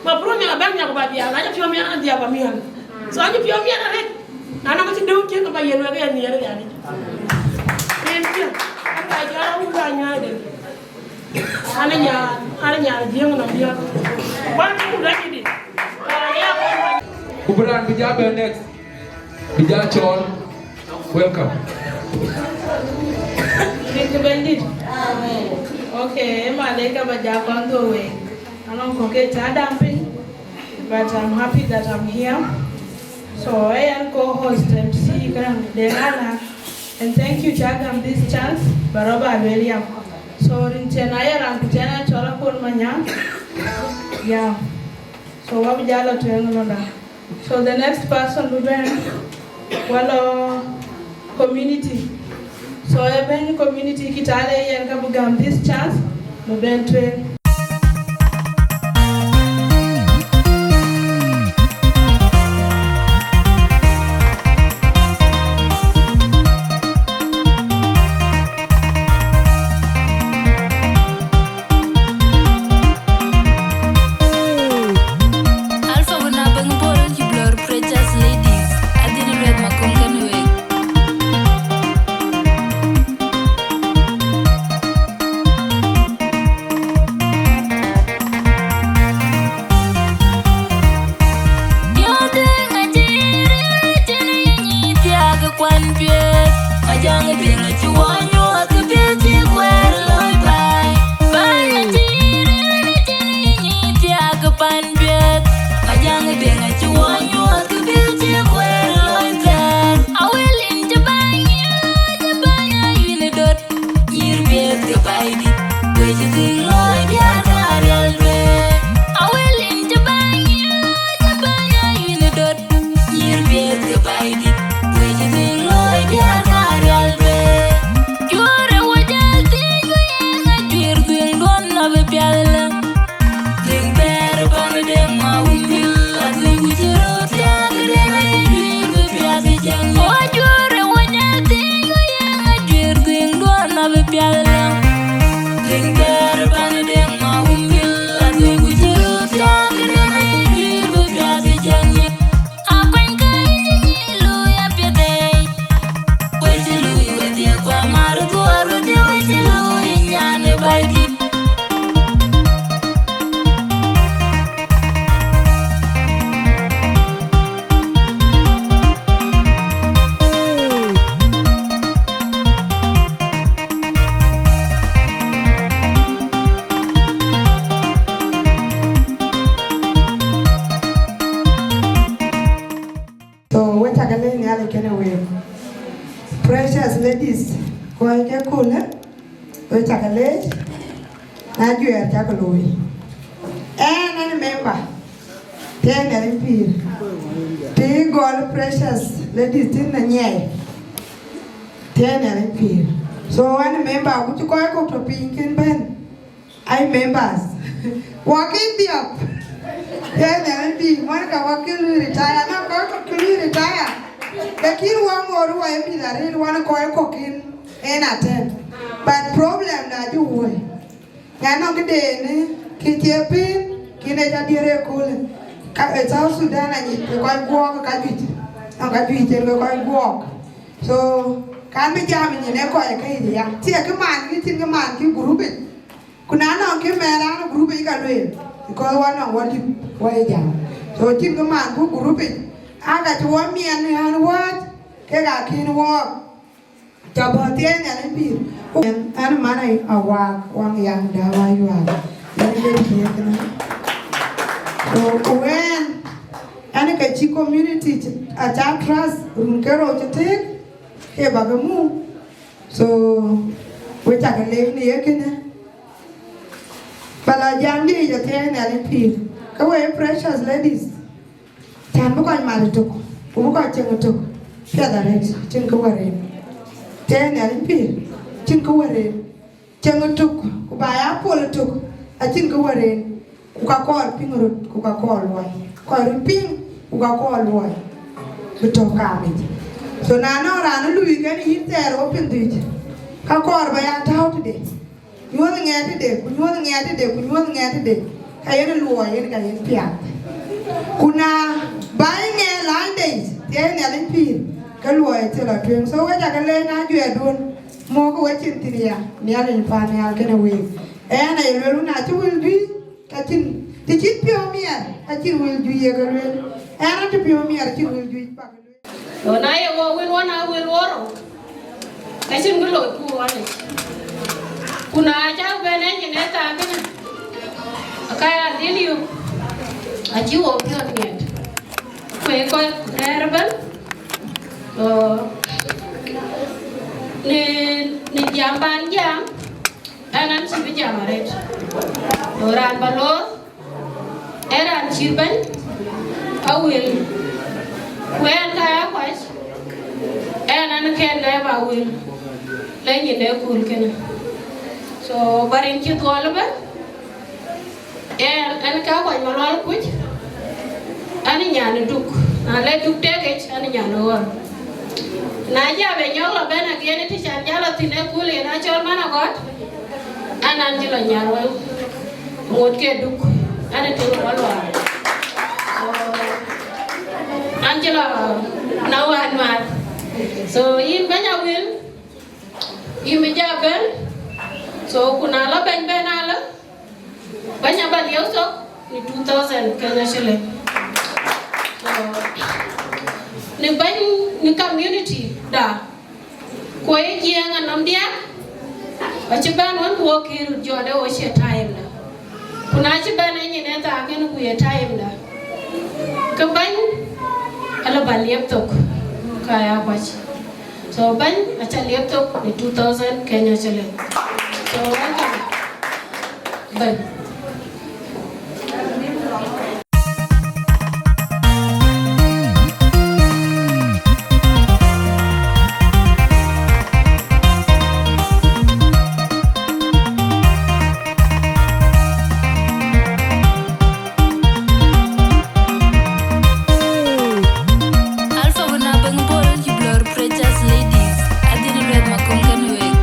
Ma purun ya bɛ̈n ya ku ba dhiau, na cï piɔ̈u miɛt an dhiau ba miɛt. So, an cï piɔ̈u miɛt arëët. Na nɔŋ cï döŋ cï ke ba yen wek ë miɛt Nhialic. Rin piɔ̈u. An ba jɔl a wun ba nyuaade. An nya, an nya jiëŋ nɔm biäk. Wan ku rɛ̈c dï. Ku bï raan bï ja bɛ̈n next. Bï ja cɔɔl. Welcome. Rin ke Bɛ̈nydït. Amen. Okay, ë malek ka ba ja kɔn dhou wei. Anɔŋ kɔ̈k ke cä dam piny, but I'm happy that I'm here. So, ë yɛn co-host M C Garang de Lala, and thank you, cä gam this chance, ba rɔ ba lueel yam. So, rin cɛn ayɛ raan ku cɛn acɔl Akol Manyaŋ. Yeah. So, wabï jal lɔ tueŋ lɔnda. So, the next person bï bɛ̈n, wala community. So, ë bɛ̈n community Kitale yen ka bï gam this chance, bï bɛ̈n tueŋ. Alpha wën a bɛ̈ny Bol cï Blur Precious Ladies, adhil lueth makum kën wek. Diɔ̈ɔ̈dë ŋa cï ril cïn yï nyic thiaak kuan piɛth, Majaŋ Deŋ acï wɔ nyuɔɔth kë piɛth cï kuɛɛr loi baai. Baai acï ril cïn yï nyic thiaak pan piɛth, Majaŋ Deŋ acï wɔ nyuɔɔth kë piɛth cï kuɛɛr loi thɛɛr. Awël yïn cï bäny, yïn cï bäny, ayïn döt. Nyïïr piɛth ke Baidït, wec dhil looi diäär ka riɛl duëër. Awël yïn cï bäny, yïn cï bäny, ayïn döt. Nyïïr piɛth ke Baidït, wec dhil looi diäär ka riɛl duëër. Cuɔɔr ë wä jäl thiëëc, ku yen ajuëër dhuëëŋduɔ̈n abï piath lë. Dhil bɛ̈ɛ̈r pan Deŋ Mawun Bil, adhil ku cï röt thiaak Deŋ ayï juëc bï piath cäŋ. Wä juëër ë wä jäl thiëëc, ku yen ajuëër dhuëëŋduɔ̈n abï piath lë. Dhil bɛ̈ɛ̈r pan Deŋ Mawun Bil, adhil ku cï röt thiaak Deŋ ayï juëc bï piath cäŋ. Akuany ka yï nyin lui apiɛth ei. Wec lui wedhie ku amär dhuɔɔr wedhie, wec lui nyan ë Baidït. So, we cak leec Nhialic kënë week. Precious ladies, kɔc ke kulë, we cak leec, na juɛɛr cak looi. Ɛn, ɛn member, tëë Nhialic pïïr. Tëë gɔl Precious ladies thïn na nyiɛɛi, tëë Nhialic pïïr. So, ɛn member, ku cï kɔc kɔ̈k tɔ piny kën bɛ̈n. Ai members. Wakil dhiɔp. Tëë Nhialic pïïr, Monica wakil lui retire, na kɔc kɔ̈k lui retire. Lakin wɔ ŋoot wɔ ye mïth arëët, wɔ kɔc kɔ̈k kin en atɛ̈n. But problem da cï woi. Ŋa nɔŋ këdenë kë cie pin, kën ee ca diëër ëköölë. Ka, ë South Sudan anyic, ke kɔc guɔɔk ka juëc. Nɔŋ ka juëc cïn ke kɔc guɔɔk. So, kan bï jam nyin ë kɔc ke yic ya. Thiëëk kë man kï, cïn kë man kï group yic. Ku na nɔŋ kë mɛn raan group yic ka lueel, because wɔ nɔŋ wɔ lip wɔ ye jam. So, cïn kë man ku group yic. Aa ka cï wɔ miɛn ë ɣän wääc, kek akïn wɔɔk. Ca bɔ̈ thiëëc Nhialic pïïr. Ɛn, ɛn man ë Awaak, waŋ yaŋ dääu Ayual. Yɛn ë lëu thiëëk ënë. So, ku ɛn, ɛn ke cï community cï, aca trust, run ke rou cï tëëk, ke bä ke muk. So, we cak lek në ye kënë. Bä la jam dï yic athiëëc Nhialic pïïr. Ke we precious ladies. Cän bï kɔc mat ëtök, ku bï kɔc cieŋ ëtök, piɛth arëët, cïn kë wär en. Tëë Nhialic pïïr, cïn kë wär en. Cieŋ ëtök, ku ba ya pol ëtök, acïn kë wär en. Ku ka kɔɔr piŋ röt, ku ka kɔɔr luɔi. Kɔc röt piŋ, ku ka kɔɔr luɔi. Bï tɔ̈ kaamic. So na nɔŋ raan ë luui kën yïn thɛɛr wo piŋ dhïc, ka kɔɔr ba ya tääu tëde. Nyuɔ̈th ŋɛɛt tëde, ku nyuɔ̈th ŋɛɛt tëde, ku nyuɔ̈th ŋɛɛt tëde, ka yen luɔi yen ka yen piath. Ku na ba ŋɛɛt läny dei, thiëëc Nhialic pïïr, ke luɔi acï lɔ tueŋ. So wek cak leec na juɛɛrduön, mɔ̈kë wek cin thïn ya, Nhialic pan nhial kënë week. Ɛn aye lueel wun acï wël juëc, ka cïn, të cït piɔ̈u miɛt, acïn wël juëc ye ke lueel. Ɛn acï piɔ̈u miɛt, acïn wël juëc pak. So na ye wɔ wël wɔ na wël wɔ rou, ka cïn kë loi ku ɣɔn yic. Ku na cak bɛn ë nyin ë thaa kënë, ka ya dhil yök, acï wɔ piɔ̈ɔ̈th miɛt. Ku ee kɔc rɛ̈ɛ̈r ëbɛ̈n. So në, në jam ban jam, ɛn an cï bï jam arëët. So raan ba loor, ee raan cït bɛ̈ny, awël. Ku ɛn ka ya kuac, ɛn an kɛn dɛ ba wël, le nyin dɛ kööl kënë. So, ba rin cï dhuɔl ëbɛ̈n, ɛn, ɛn ka kuac Malual Kuc, an nyan ë Duk. Na le Duk tekic, an nyan ë Ɣɔ̈r. Na ja be nyɔk lɔ bɛ̈n again, ë të can ja lɔ thïn ë kööl yen acɔl man agɔt, an, an cï lɔ nyar wëu. Ŋot ke Duk, an ë tëë wɔ luaar. So, an cï lɔ na wään nuaar. So, yïn bɛ̈ny awël, yïn bï ja bɛ̈n. So, ku na lɔ bɛ̈ny bɛ̈n alë, bɛ̈ny aba liep thok në two thousand Kenya shilling. So, në bɛ̈ny në community da, ku ye jiɛɛŋ anɔm diäk, acï bɛ̈n wën ku wɔ kï röt jɔt ë wo cie time da. Ku na cï bɛ̈n ë nyin ë thaa kënë ku ye time da, ke bɛ̈ny alë ba liep thok, ka ya kuac. So bɛ̈ny aca liep thok në two thousand Kenya shilling. So welcome, bɛ̈ny. Alpha wën abɛ̈ny Bol cï blɔ̈ɔ̈r Precious Ladies, adhil lueth maköl kën wek.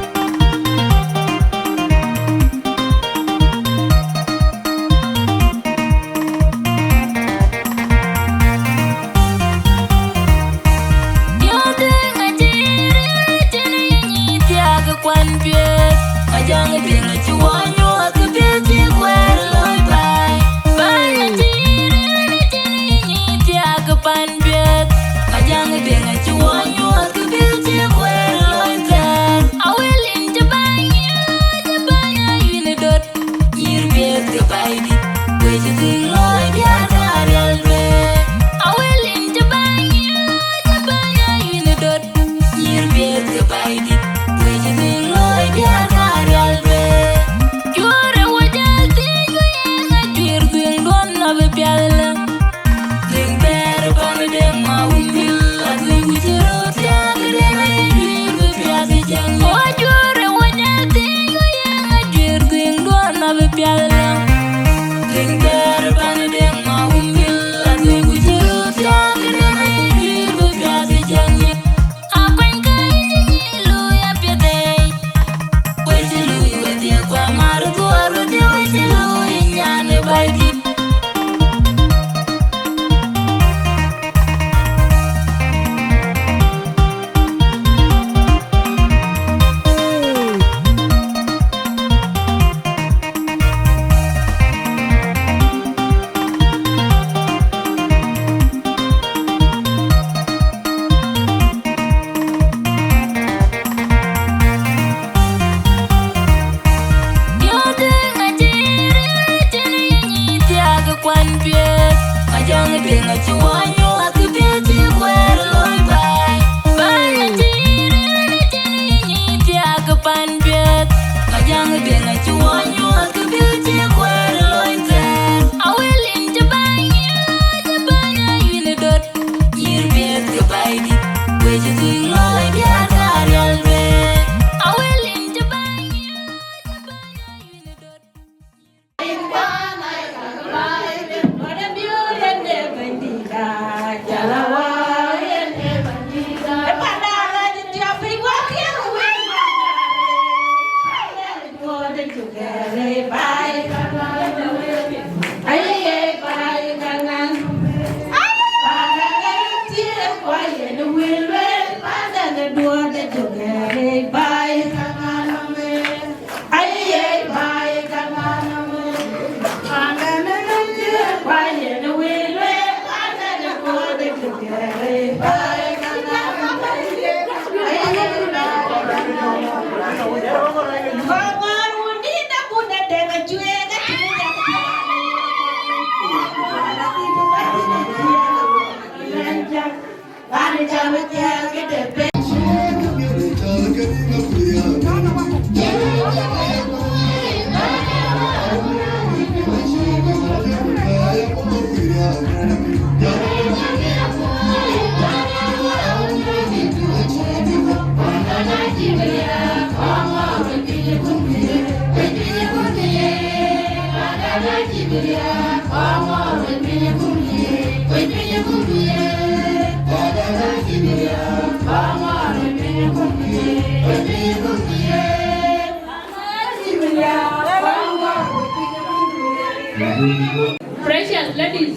Precious ladies,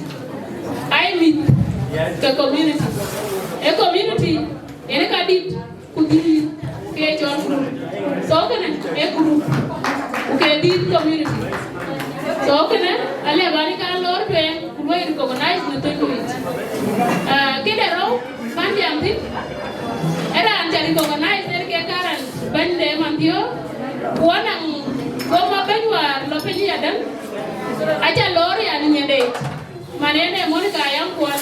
ai mïth ke community. E community, ene ka dit ku dhil ke cɔl group. So kënë e group, ku ke dit community. So kënë ale bani ka lor tueŋ ku luɔi recognize në thöny yic. Ah, këde rou, kan jam thïn, e raan ca recognize en ke karan bɛ̈nyde Manthiö, ku anaŋ goma bɛ̈ny wäär lɔ piny yadäŋ, aca lor ya në nyindeic. Man en e Monica Ayaŋ Kuɔl.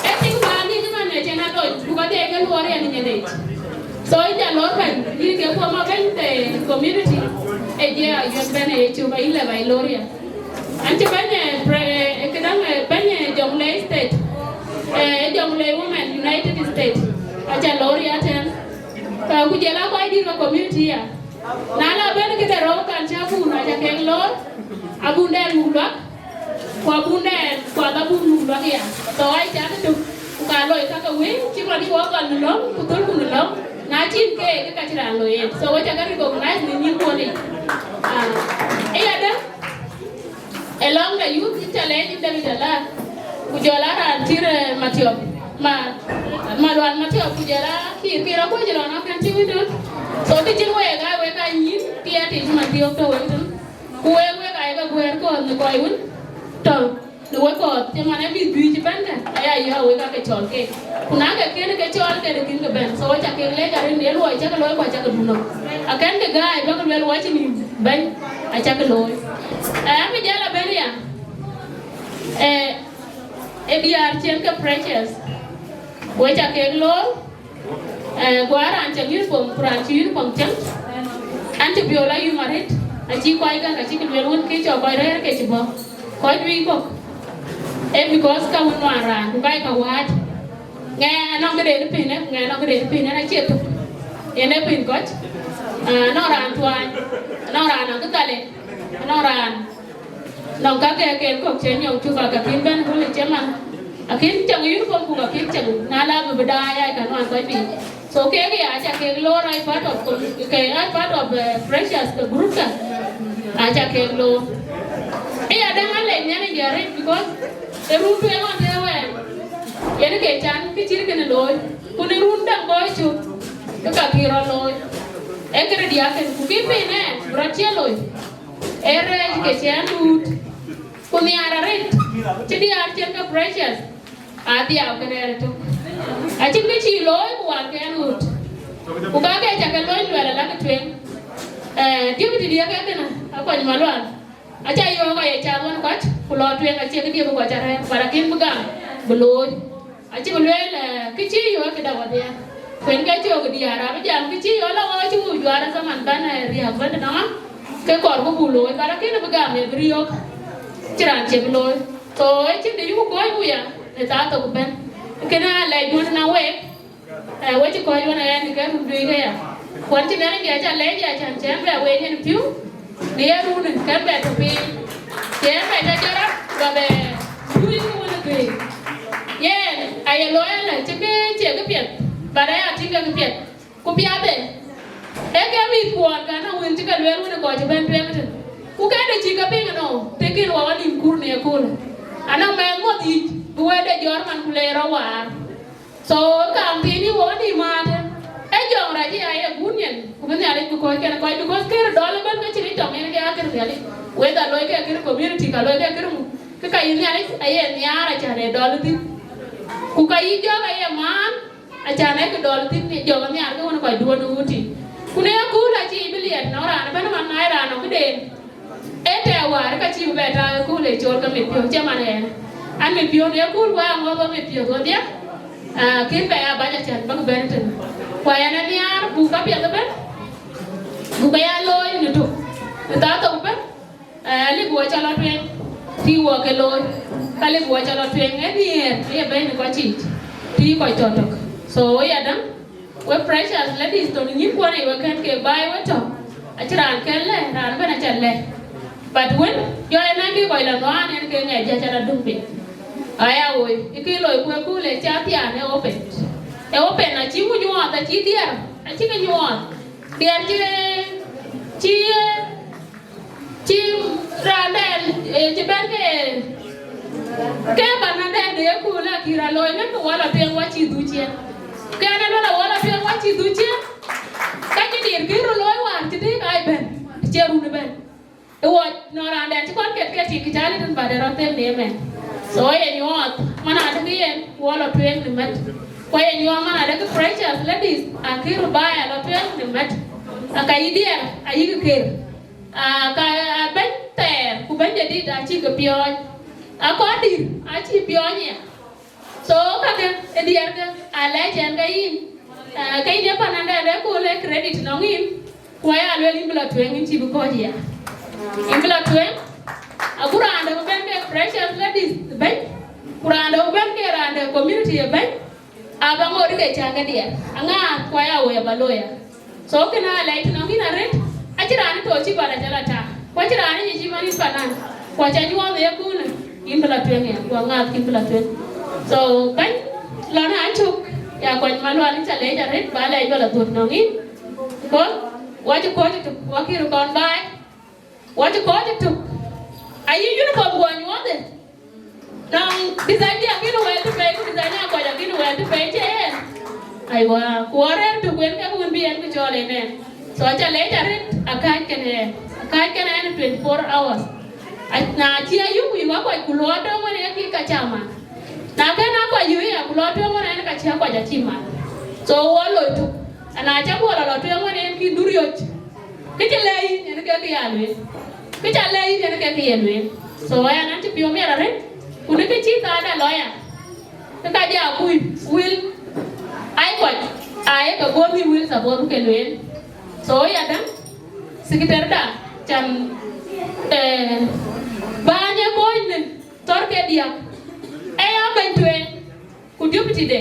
E tik bä ni ni man e cen alony, ku ka de ke luɔr ya ni nyindeic. So in ja lor bɛ̈ny, ni ke former bɛ̈ny the community, e je a yuen bɛ̈n e Yecu, ba ile ba ilor ya. An ci bɛ̈ny e pre-, e këdäŋ, e bɛ̈ny e Jonglei State, e Jonglei Women United State, aca lor ya tɛ̈n. Ka ku jɔl a kɔc dït ke community ya. Na la bɛ̈n këde rou kan ca bun, aca kek lor, abun dɛn muk luak, ku abun dɛn, ku abun muk luak ya. So ai ca ke tuk, ku ka loi ka ke wëi, cï rɔt wɔ gɔl në lɔ̈ŋ, ku thölku në lɔ̈ŋ, na cïn ke, ke ka cï raan loi yen. So we ca ke recognize në nyïn kuɔn yic. Ah, e ya dë, along the youth, in ca lɛc in David Alak, ku jɔl a raan cï, eh, Matiɔp, ma, ma luan Matiɔp, ku jɔl a kïr, kïr akuɔc lɔn akën cï wïn tön. So kë cïn wek, a wek a nyïn, kï ya tïc Matiɔp tɔ wek tön. Ku wek, wek a ye ke guɛɛr kɔ̈ɔ̈th në kɔc wën tɔ në wek kɔ̈ɔ̈th, cï man ë mïth juëc cï bɛ̈n kë, aya yɔ̈ɔ̈k wek ake cɔl keek. Ku na ke kën ke cɔl ke de kën ke bɛ̈n. So we ca kek lec arëët në luɔi cä ke looi ku acä ke dun nɔm. Akën ke gäi bä ke luel wɔ cï nïm bɛ̈ny, acä ke looi. Ë, abï jäl abɛ̈n ya. Ë, ë diäär ciɛn ke Precious. We ca kek loor. Ë, guɔ raan cäŋ uniform, ku raan cï uniform cäŋ. An cï biöl ayum arëët, acï kɔc gäk, acï ke luel wën ke cɔk kɔc rɛ̈ɛ̈r ke cï bɔ̈. Kɔc juëc kɔ̈k. Ë because ka wën nuan raan, ku ka ye ka wääc. Ŋɛ anɔŋ këde në piny, ŋɛ anɔŋ këde në piny, an acie thök. Yen ee piny kɔc. Ah, anɔŋ raan tuany, anɔŋ raan nɔŋ kë thale, anɔŋ raan nɔŋ ka kɛ̈k ken kɔ̈k cï nyɔŋ cuk, ka kïn bɛ̈n bul ë cï man. Akïn cäŋ uniform ku ka kïn cäŋ, na la bï bï daai ai ka nuan kɔc piny. So kek ya aca kek loor, ai part of com-, ke ai part of, eh, Precious ke group ka. Aca kek loor. Ë ya däŋ alec nhial ë jɔt rëc because ë run tueŋ ɣɔn tëë wɛɛr. Yen ke can kë cït kënë looi. Ku në run däŋ bɔ̈ cök, ke ka kï rɔt looi. Ee këde diäk kënë, ku kï piny ë, bï rɔt cie looi. Ee rɛɛc ke cï ɛn duut. Ku nhiaar arëët, cï diäär cïn ke Precious, aa dhiau kënë rɛ̈ɛ̈r ëtök. Acïn kë cï looi ku wal ke ɛn ɣöt. Ku ka ke ca ke looi luɛl alak ë tueŋ. Eh, deputy diëk ee kënë, Akuany Malual. Aca yɔ̈ɔ̈k aye cath ɣɔn kɔc, ku lɔ tueŋ acie këdië bï kɔc arɛ̈ɛ̈r, but akïn bï gam, bï looi. Acï bï lueel, eh, kë cï yɔ̈ɔ̈k këda wadhiɛ. Ku en ke cök diäär, abï jam kë cï yɔ̈ɔ̈k la ɣɔɔc cï wun juaar ë zaman bän, eh, riääk bän tënɔŋ, ke kɔɔr ku buk looi, but akïn bï gam ye bï riɔ̈ɔ̈k, cï raan cie bï looi. So, ë cïn të yuk kɔc wuya, në thaa thok bɛ̈n. Kënë alɛc duɔ̈n tënɔŋ week, eh, we cï kɔc wën aya në ke run dui këya. Kuan cï Nhialic ya ca lɛc ya can cɛn bɛ wec yen piu, në ye run kën bɛ tɔ piny. Cɛn bɛ tɔ jɔt rɔt, ba bɛ dui ku wën dui. Yen, aye looi ala cï ke cie këpiɛth, but aya tïŋ ke këpiɛth. Ku piathë, ee ke mïth kuɔɔr ka nɔŋ wën cï ke lueel wën ë kɔc cï bɛ̈n tueŋ tën. Ku këde cï ke piŋ ënɔɔnë, të kën wä wä nïm kur në ëköölë. Anɔŋ mɛɛn muɔth yic, bï wɛ̈tde jɔt man ku le rɔt waar. So, kaam thiin yï wok anïïm maate, ee jɔŋ rac ë ya ye gun yen, ku bï Nhialic bï kɔc kɛn kɔc, because kërë dɔl ëbɛ̈n ke cïn ë tɔŋ yen ke ya kërë Nhialic. Whether loi ke kërë community, ka loi ke kërë ŋu, ke ka yï Nhialic aye nhiaar acan ë dɔl thïn. Ku ka yï jɔk aye maan, acan ë kë dɔl thïn, jɔk anhiaar ke wën kɔc duɔ̈n ë wutic. Ku në ye kööl acï Ee tɛ̈ wäär ka cïï bï bɛ ta ë kööl ë cɔl ke mit piɔ̈u cïman ɣɛn. An mit piɔ̈u në kööl wä aŋɔ̈th ë mit piɔ̈u ɣodhia. Kën bɛ ya bac acän bäk bɛ̈n tënë. Ku ɣɛn anhiaar buk ka piɛth ëbën, buk ke ya looi në tök, në thaa thok ëbën. Alik wɔ cä lɔ tueŋ, tï wɔ ke looi, ka lik wɔ cä lɔ tueŋ ë nhiëër ë ye bɛ̈ny në kɔc yiic, tï kɔc tɔ̈ tök. So ë yadäŋ, we precious ladies, tɔ̈ në nyïn kuɔn ë we kën ke baai we tɔ̈, acï raan kën lɛ, raan bɛ̈n acä lɛ. But wën jɔ ë naŋ kï kɔc lɔ nuaan en ke ŋɛc jäc ala dum piny. Aya woi, ë kï loi ku ë kööl ë cä thiaan ë open. Ë open acï ŋu nyuɔɔth, acï diɛɛr, acï ke nyuɔɔth. Diɛɛr cï, cï, cï raandɛn, cï bɛ̈n ke, ke banandɛn de ye kööl akï rɔt looi ŋën ke wɔ lɔ tueŋ wä cï dhuk ciëën. Ke ɛn ë luel a wɔ lɔ tueŋ wä cï dhuk ciëën. Ka cï diɛɛr kï röt looi wäär cï dïk ai bɛ̈n, cï run ëbɛ̈n. Ë wɔ nɔn raandɛn cï kɔn ket ke tik cä lë tën bä de rɔt them në ëmɛn. So ye nyuɔɔth man adekï yen wɔ lɔ tueŋ në mät. Ku ye nyuɔɔth man adekï precious ladies akï röt bä ya lɔ tueŋ në mät. Aka yï diɛɛr ayïkï ker. Aka bɛ̈ny thɛɛr ku bɛ̈ny jadït acïkï piɔ̈ɔ̈c. Akɔn dïr acï piɔ̈ɔ̈ny ya. So kakë ë diɛɛrkë alɛc ɛn ke yïn. Ke yïn ye panandɛn ë kööl ë credit nɔŋ yïn. Ku aya lueel yïn bï lɔ tueŋ, yïn cï bï kɔ̈ɔ̈c ya. Yïn bï lɔ tueŋ. Agu raan dɛ̈ bï bɛ̈n ke precious ladies bɛ̈ny, ku raan dɛ̈ bï bɛ̈n ke raan de community ë bɛ̈ny. Aba ŋoot ke cäŋ ke diɛɛr aŋaar ku aya woi aba looi ya. So kënë alɛc tënɔŋ yïn arëët, acïn raan ë tɔ̈ cï bä rɛc ala ta, ku acïn raan ë nyic cï man yïn panan, ku acä nyuɔɔth ë yeköölë, yïn bï lɔ tueŋ ë, ku aŋaath kïn bï lɔ tueŋ. So bɛ̈ny lɔn aa cök, ya kuany malual yïn cä lɛc arëët, bä lɛc bä lɔ dhuöt nɔŋ yïn. Ku wacï kɔc ëtök, wakï röt kɔn baai, wacï kɔc ëtök. Ayï uniform guɔ nyuɔɔth ë. Nɔŋ design diɛ̈ akïn wɛ̈ɛ̈t të pei, ku design akuac akïn wɛ̈ɛ̈t të pei cï yen. Aiwa, ku ɣɔn rɛ̈ɛ̈r tök wën ke wun bï yen bï cɔɔl yen ɛn. So acä lɛc arëët, akääc kënë ɛn. Akääc kënë ɛn twenty four hours. Na cï ayuk wïïk akuac ku luɔɔr döŋ wën ë kï ka cä mat. Na kën akuac yök ya ku luɔɔr döŋ wën ɛn ka cï akuac acï mat. So wɔ loi tök. Ana cä guɔ lɔ lɔ tueŋ wën ë kï duriöc. Kë cï lɛ̈k yïn yen ke kë ya lueel. Kë cä lɛ̈k yïn yen ke kë ye lueel. So ɣɛn an cï piɔ̈u miɛt arëët, ku në kë cï thaada lɔ ya, ke ka jɔ akui wil ai kɔc, aa ye ke guɔ̈m yï wil thabuɔth ke lueel. So yadäŋ, secretary da, can, eh, bäny ë kony në thɔ̈r ke diäk, ee ya bɛ̈ny tueŋ. Ku deputy de,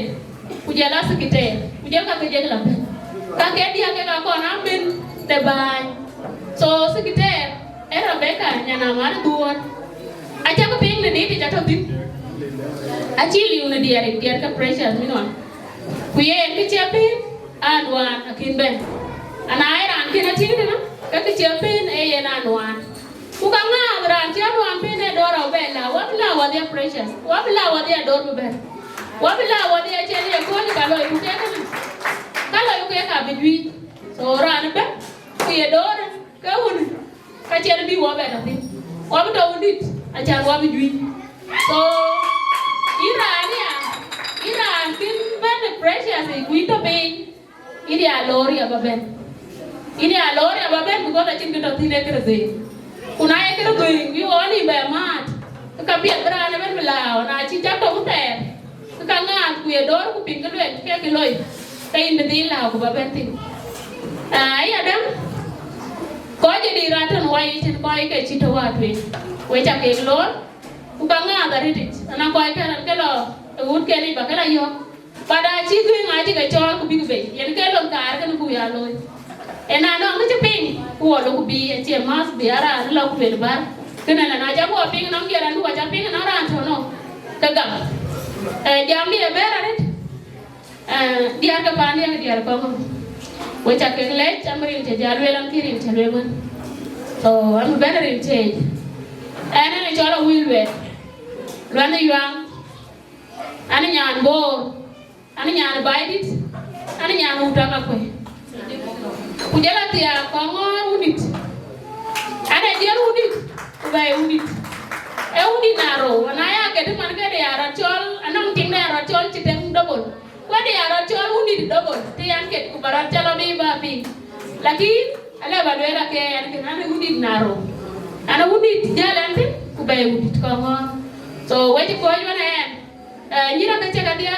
ku jɔl a secretary, ku jɔl ka ke jek la bɛ̈n. Ka ke diäk kek akɔn a bɛ̈n de bäny. So secretary ee Rebecca nyan Amar Dhuɔ̈n. Acä ke piŋ në dït ca tɔ̈ thïn. Acï liu në diɛɛr, diɛɛr ke precious min wan. Ku yen kë cï piŋ an wan akïn bɛ̈n. Ana ee raan kën a tïŋ tënë, ke kë cï piŋ ee yen an wan. Ku ka ŋaath raan cï anuan piny ë dɔ̈ɔ̈r abï la, wä bï la wadhia precious, wä bï la wadhia dɔ̈ɔ̈r bï bɛ̈n. Wä bï la wadhia cïn ye kööl ka loi ku kek kënë. Ka loi ku kek abï juëc. So raan ëbɛ̈n, ku ye dɔ̈ɔ̈r, ke wun, ka cïn bï wä bɛ̈n athïn. Wä bï tɔ wun dït, acan wä bï juëc. So, yïn raan ya, yïn raan kën bɛ̈n precious, ku yïn tɔ piny. Yïn ya loor ya ba bɛ̈n. Yïn ya loor ya ba bɛ̈n, because acïn kë tɔ thïn ee kërë dhëëŋ. Ku na ye kërë dhëëŋ, bï ɣɔn yïn bɛ maat, ke ka piɛth bï raan ëbɛ̈n bï lääu, na cï cak tök thɛɛr, ke ka ŋaath ku ye dɔ̈ɔ̈r ku piŋ kë luel ke kë loi, ke yïn bï dhil lääu ku ba bɛ̈n thïn. Aa, ayadäŋ, kɔc ë dïïr atɔ̈ në wai yic, tën kɔc ke cï tɔ wäär tueŋ, we ca kek loor, ku ka ŋaath arëtic, ana kɔc kɛn ke lɔ ë wut kɛn yic ba ke la yɔ̈ɔ̈k. But acï dhuëëŋ acï ke cɔɔl ku bïk bei, yen ke lon kaar kënë ku ya looi. Ëna nɔŋ kë cï piŋ, ku wɔ lok bï acie math bï a raan lɔ ku luel bär. Kënë la na ca guɔ piŋ nɔŋ diɛɛr andu aca piŋ nɔŋ raan tɔ̈ nɔŋ. Ke gam. Eh, jam ni ë bɛ̈ɛ̈r arëët. Eh, diɛɛr ke paan diɛɛr diɛɛr kɔŋ. We ca kek lɛc, am rin cä jal lueel, am kï rin cä lueel wën. So, am bɛ̈n rin cë yic. Ɛn ɛn ë cɔl Awil Luɛɛl. Luɛnh ë Yuaŋ. An nyan Bor. An nyan Baidït, an nyan Utaka kuei. Ku jɔl a thiaak kɔŋ ŋɔɔr wundït. An ë jiël wundït, ku bɛ̈ɛ̈i wundït. Ee wundït na rou, na ya ke të man ke de ya rɔt cɔl, anɔŋ tiŋ de ya rɔt cɔl cï tëŋ double. Ku de ya rɔt cɔl wundït double, të yan ket ku ba rɔt cɔl abï ba piŋ. Lakin, Alë ba lueel ake ɛn kën an, wundït Narok. An, wundït jäl ɛn thïn, ku bɛ̈ɛ̈i wundït Kɔŋɔ̈ɔ̈r. So, wec kɔc wën ɛn, eh, nyïïr ake cï kedhie,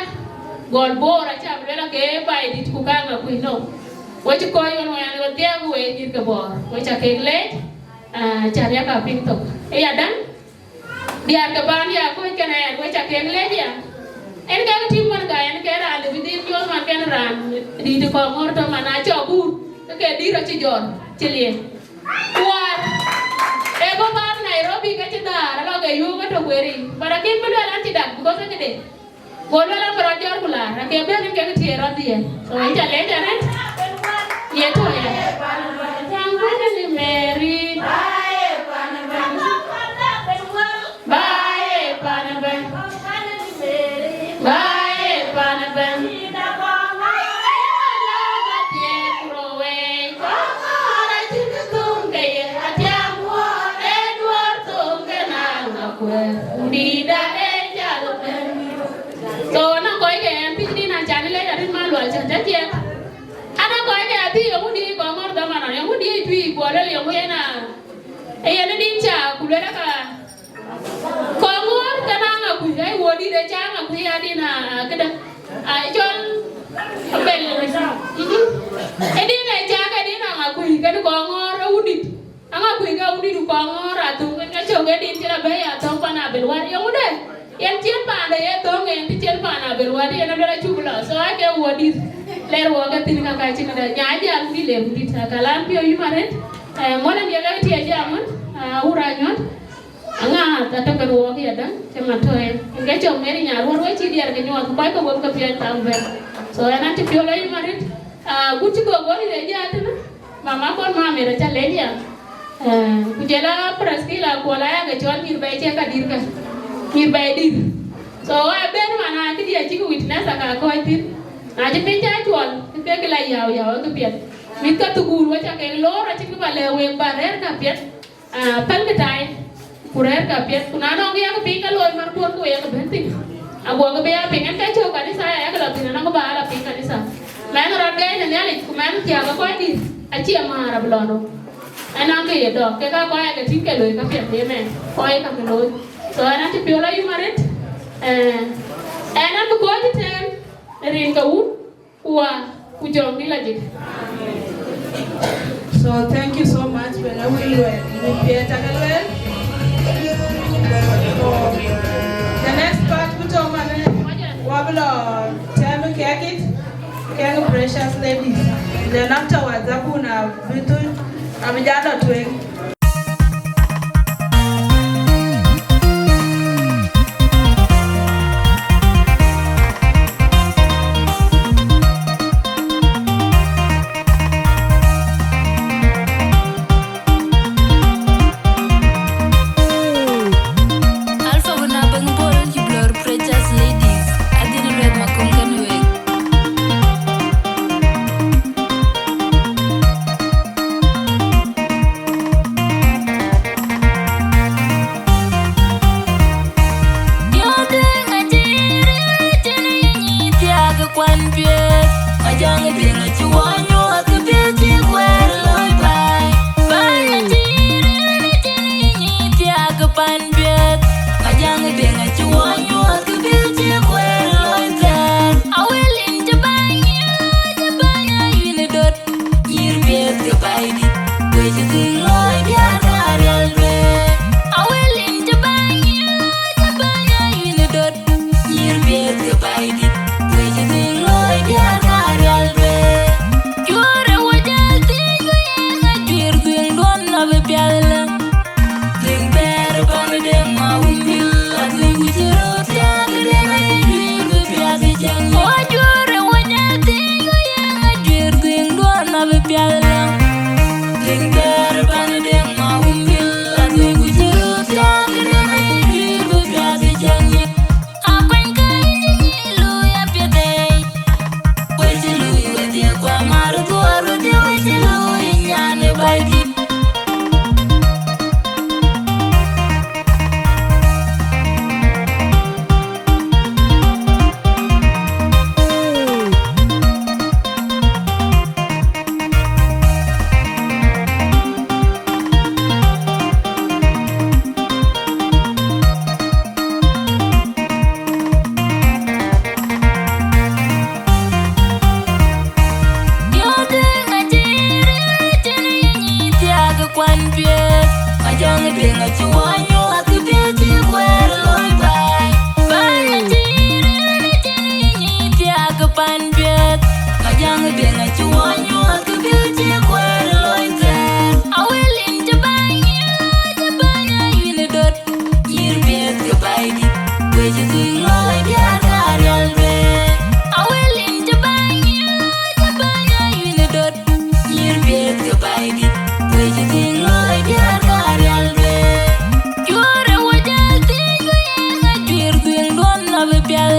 gɔl Bor acä bï lueel ake baai dït ku kaŋ akuc no. Wec kɔc wën wën an, we dhiɛɛk we nyïïr ke Bor. Wec akek leec, eh, cä riɛk apiŋ thok. Ë ya däŋ, diäär ke baan ya kuc kën ɛn, wec akek leec ya. Ɛn kek tim man ka ɛn ke raan de bï dhil nyuɔɔth man kën raan dïït Kɔŋɔ̈ɔ̈r tɔ man acɔ guur, ke ke dïïr acï jɔt, cï liep. Kuaar, ee bɔ̈ baan Nairobi ke cï dhaar, alɔ ke yuöök ëtök weri. But akïn bï luɛl an cï dak, because ee këde. Go luel an bï rɔt jɔt ku laar, ake bɛ̈n kek tiëër rɔt diɛɛr. So, yïn ca leec arëët. Ye tɔ̈ ya. Tiaŋ bɛ̈n ni Mary. Ba ye pan bɛ̈n. Ba ye pan bɛ̈n. So, na kɔc ke ɛn piny din acan lec arït man luɔl cän tëthiɛth. Ana kɔc ke adhil yöŋ wudï Kɔŋɔ̈ɔ̈r dhamanan, yöŋ wudï tui guɔ luel yöŋ yen a, ë yen din ca ku luel aka Kɔŋɔ̈ɔ̈r ke na ŋa kuc, ai wo dït ë ca ŋa kuc adï na këdë. Ai cɔl bel. Mhm. Ë din ë ca ke din na ŋa kuc, kën Kɔŋɔ̈ɔ̈r ë wudït. Aŋa kuc ke wundït Kɔŋɔ̈ɔ̈r athöŋ ke cök ë din cï la bɛ̈ɛ̈i athöŋ pan abël wär. Yöŋ wudë, yen cien paande ye thöŋ en, të cien pan abël wär, yen aluel acuk lɔ. So ake wo dït, ler wo ke thïn ka ka cï këdë. Nya jam dï ler wudït, akalan piɔ̈u yïm arëët. Eh, mɔn en ye lɔ tiɛ jam wun, ah, wur anyuɔt. Aŋa atɔ̈ kën wo ke yadäŋ, cï man tɔ̈ en. Ke cök Mary Nyaruɔ̈r we cï diɛɛr ke nyuɔɔth, kɔc ke wek ke piɔ̈ɔ̈c tham bɛ̈n. So en an cï piɔ̈u lɔ yïm arëët. Ah, gut cï gok wo dït ë jat tënë. Mama kɔn mama mera ca lec ya. Eh, ku jɔl a Priscilla Kuol aya ke cɔl nyïïr bɛ̈ɛ̈i cï ka dït ka. Nyïïr bɛ̈ɛ̈i dït. So, a ben man a këdï acïk witness aka kɔc thïn. Na cï piny ca cuɔl, ke ke la yau yau ke piɛth. Mïth ka thukul wec akek lor acïk ba lɛ̈k wek ba rɛ̈ɛ̈r ka piɛth. Ah, pɛ̈l kë tai. Ku rɛ̈ɛ̈r ka piɛth, ku na nɔŋ yak piny ke looi man kuɔn ku yak bɛ̈n thïn. Aguɔkï bï ya piŋ, ɛn ke cök kanitha ya yak lɔ thïn, anɔŋ bä la piŋ kanitha. Mɛnh rɔt gɛɛc në Nhialic, ku mɛnh thiääk ë kɔc dït, acie määr abï lɔ rou. Ɛn an ke ye dɔk, kek aa kɔc aa ke tïŋ ke looi ka piɛth ëmɛn, kɔc ë ka ke looi. So ɛn an cï piɔ̈u la yum arëët, eh, ɛn an bï kɔc ëtɛ̈ɛ̈n, rin ke wun, ku wa, ku jɔŋdï la jik. So thank you so much, wek awil luel, wek piɛth tak luel. So the next part, ku tɔ̈ man, wa bï lɔ tɛm kek it, kek Precious Ladies. Then afterwards, abuna bï thuc, abï jal lɔ tueŋ. Alpha wën abäny Paul cï blɔ̈ɔ̈r Precious Ladies, adhil lueth maköŋ kën wek. Nyïïr piɛth ke Baidït, we cï dhil looi diäär ka rial duëër. Awël lim cï bäny, cï bäny ayïn ë döt. Nyïïr piɛth ke Baidït, we cï dhil looi diäär ka rial duëër. Cuɔ̈r ë wo jäl thiëëc, ku yen ajuër dhuëëŋduɔ̈n abï piath lë. Dhuëëŋ bɛ̈ɛ̈r pan de ma wun bil, adhuëëŋ ku cï röt thiaak, de ma ye juëc bï piath cäŋ. Wo juɔ̈r ë wo jäl thiëëc, ku yen ajuër dhuëëŋduɔ̈n abï piath lë. Dhuëëŋ bɛ̈ɛ̈r pan Baidït, wec dhïŋ loi diäär ka rial duëër. Cuɔɔr ë wec ë thiëc ku yen ajuër dhïŋ duɔ̈n abï pial.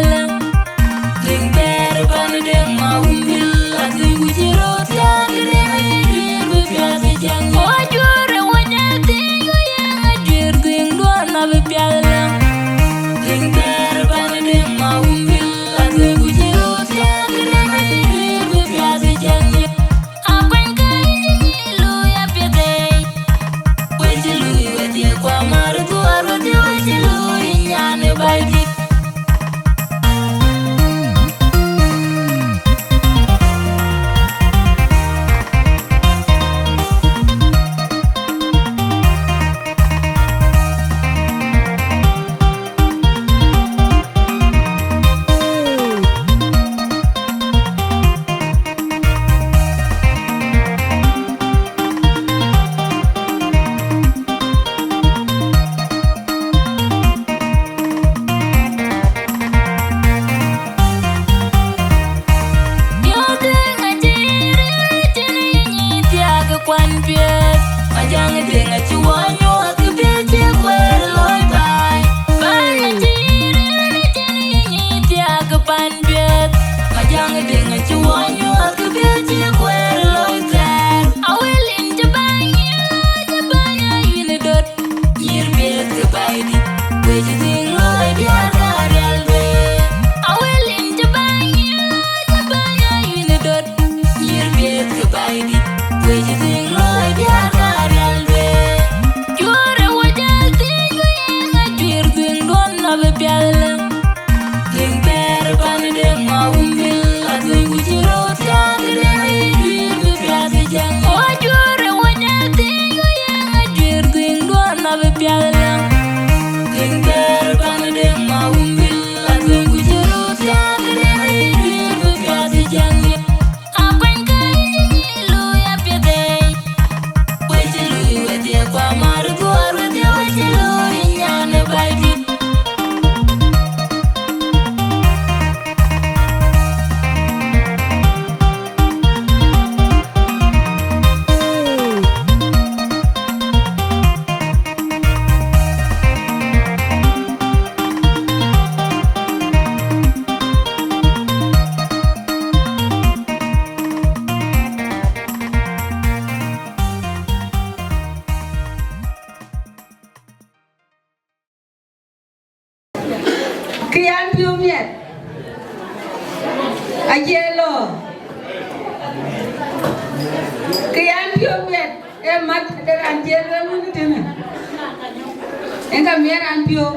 Dhïŋ thɛɛr pan Deŋ Mawun Bil, adhïŋ ku cï röt thiaak, Deŋ ajuër bï piath ë cäŋ. Wɔ cuɔɔr ë wec ë thiëc ku yen ajuër dhïŋ duɔ̈n abï pial. Dhïŋ thɛɛr pan Deŋ Mawun Bil, adhïŋ ku cï röt thiaak, Deŋ ajuër bï piath ë cäŋ. Akuany ka yï lui apiɛth ei. Wec cï lui wedhie, ku amär dhuɔɔr wedhie, wec cï lui nyan ë Baidït. Diɔ̈ɔ̈k Deŋ acï ril cïn yï nyic thiaak kuan piɛth. Majäŋ Deŋ acï wɔ nyuɔɔth kë piɛth cï kueer loi baai. Baai acï ril cïn yï nyic thiaak pan piɛth. Majäŋ Deŋ acï wɔ nyuɔɔth kë piɛth cï kueer loi thɛɛr. Awël yïn cï bäny, yïn cï bäny ayïn döt. Nyïïr piɛth ke Baidït, wec dhïŋ loi diäär ka rial duëër. Awël yïn cï bäny, yïn cï bäny ayïn döt. Nyïïr piɛth ke Baidït, wec dhïŋ loi diäär ka rial duëër. Cuɔɔr ë wec ë thiëc ku yen ajuër dhïŋ duɔ̈n abï pial. Dhïŋ thɛɛr pan Deŋ Mawun Bil, adhïŋ ku cï röt thiaak, Deŋ ajuër bï piath ë cäŋ. Wɔ cuɔɔr ë wec ë thiëc ku yen ajuër dhïŋ duɔ̈n abï pial. Dhïŋ thɛɛr pan Deŋ Mawun Bil, adhïŋ ku cï röt thiaak, Deŋ ajuër bï piath ë cäŋ. Akuany ka yï lui apiɛth ei. Wec cï lui wedhie, ku amär dhuɔɔr wedhie, wec cï lui nyan ë Baidït. Kë yan piɔ̈u miɛt acie lɔ. Kë yan piɔ̈u miɛt ee mat de raan cie lueel wën tënë. Yen ka miɛt raan piɔ̈u.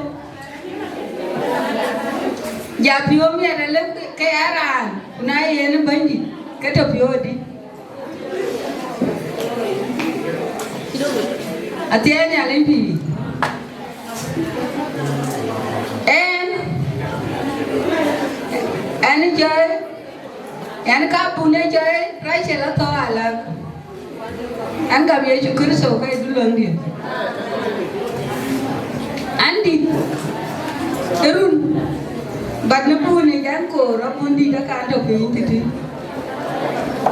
Ja piɔ̈u miɛt alë ke ya raan, ku na yen ë bɛ̈nydït, ke tɔ̈ piɔ̈u adï. Athiɛɛi Nhialic pïïr. Ɛn, ɛn jɔ̈ɔ̈i, ɛn ka bun ë jɔ̈ɔ̈i Rachel Athɔ̈r Alak. Ɛn gam Yecu Kërtho ke Duluäŋdiɛ̈. An dït ë run, but në bun ë jän koor abun dït akan tɔ̈ piny tëtï.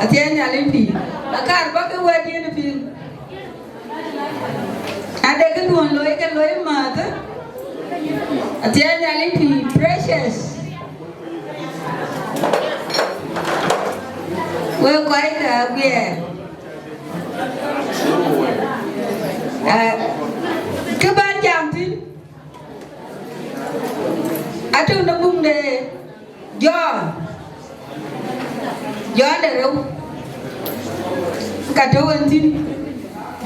Athiɛɛi Nhialic pïïr. Akar bä ke wɛ̈tdiɛ̈n piŋ. Ade këduön looi ke looi määth. Athiɛɛi Nhialic pïïr, Precious. Wek kɔc ke aguiɛɛr. Eh, kë bän jam thïn, atɔ̈ në buŋ de Jɔn, Jɔn de rou, ka tɔ̈ wën thïn,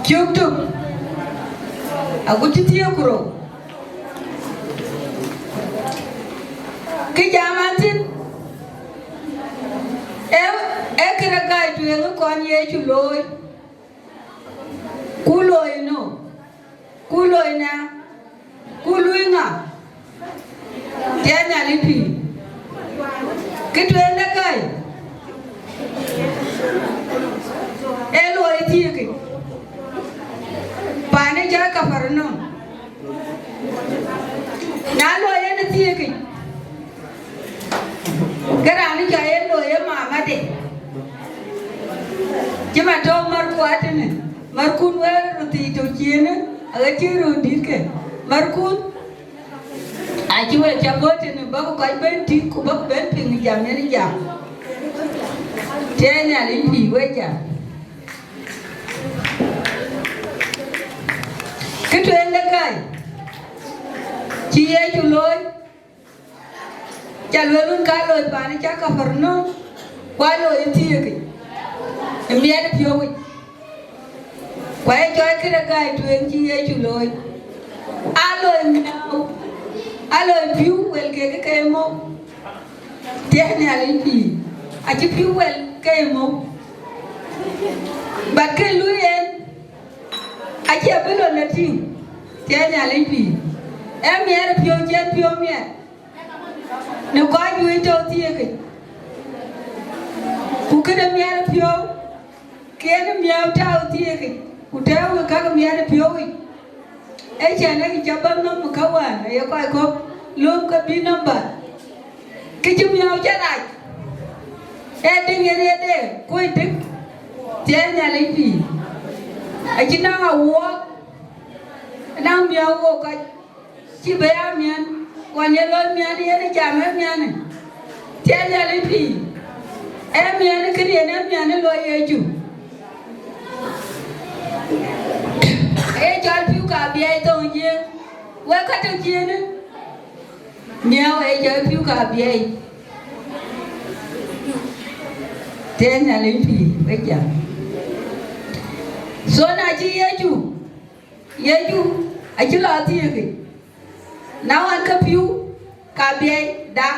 cök tök, agut cï thiëëk ku rou. Kë jam an thïn, ee, ee këde gäi tueŋ ë kɔn Yecu looi, ku looi ënö? Ku looi nɛ? Ku luui ŋa? Athiɛɛi Nhialic pïïr. Kë tueŋ de gäi, ee looi ë thiëëkic. Paan ë cɔl Kapernaum. Na looi yen ë thiëëkic, ke raan ë cɔl yen looi ë mamade, cï man tɔ̈u Marko Kuat tënë, märkun wɛ̈ɛ̈r röt thii tɔ̈ ciëënë, aɣet cï röt dït ke. Märkun, acï wek cä bɔ̈ tënë, bäk kɔc bɛ̈n tïŋ, ku bäk bɛ̈n piŋ jam yen jam. Tiɛɛl Nhialic pïïr wek jam. Kë tueŋ de gäi, cï Yecu looi, ca lueel wun ka looi paan ca Kapernaum, ku aa looi ë thiëëkic, ë miɛt ë piɔ̈uwic. Ku aye cɔɔl këde gäi tueŋ cï Yecu looi. Aa looi miääu, aa looi pïu wël kekë ke mou. Tiɛɛl Nhialic pïïr, acï pïu wël ke mou. But kë lui en, acie bï lon ë tïŋ. Tiɛɛl Nhialic pïïr, ee miɛt ë piɔ̈u cï en piɔ̈u miɛt në kɔc juëc tɔ̈ thiëëkic. Ku këde miɛt ë piɔ̈u, kën miääu tääu thiëëkic, ku tɛ̈ɛ̈u ke käk miɛt ë piɔ̈uwic. Ee cän ë cä bä nɔm ë ka wään, aye kɔc kɔ̈k lööm ke bï nɔm bä. Kë cï miääu cä rac, ee dïŋ yen ye de kuöc dïk. Tiɛɛl Nhialic pïïr, acï naŋ awuɔɔk, naŋ miääu wook kɔc. Cï bï ya miɛn, ɣɔn ye loi miɛn yen ë jam ë miɛnë. Tiɛɛl Nhialic pïïr, ee miɛn kënë yen ee miɛn ë loi Yecu. Ee cɔl pïu ka biɛɛi thoŋ jiëëŋ, wek ka tɔ̈ ciëënë. Miääu ee cɔl pïu ka biɛɛi. Tiɛɛl Nhialic pïïr, wek jam. So na cï Yecu, Yecu acï lɔ thiëëkic, na ɣɔn ke pïu ka biɛɛi da.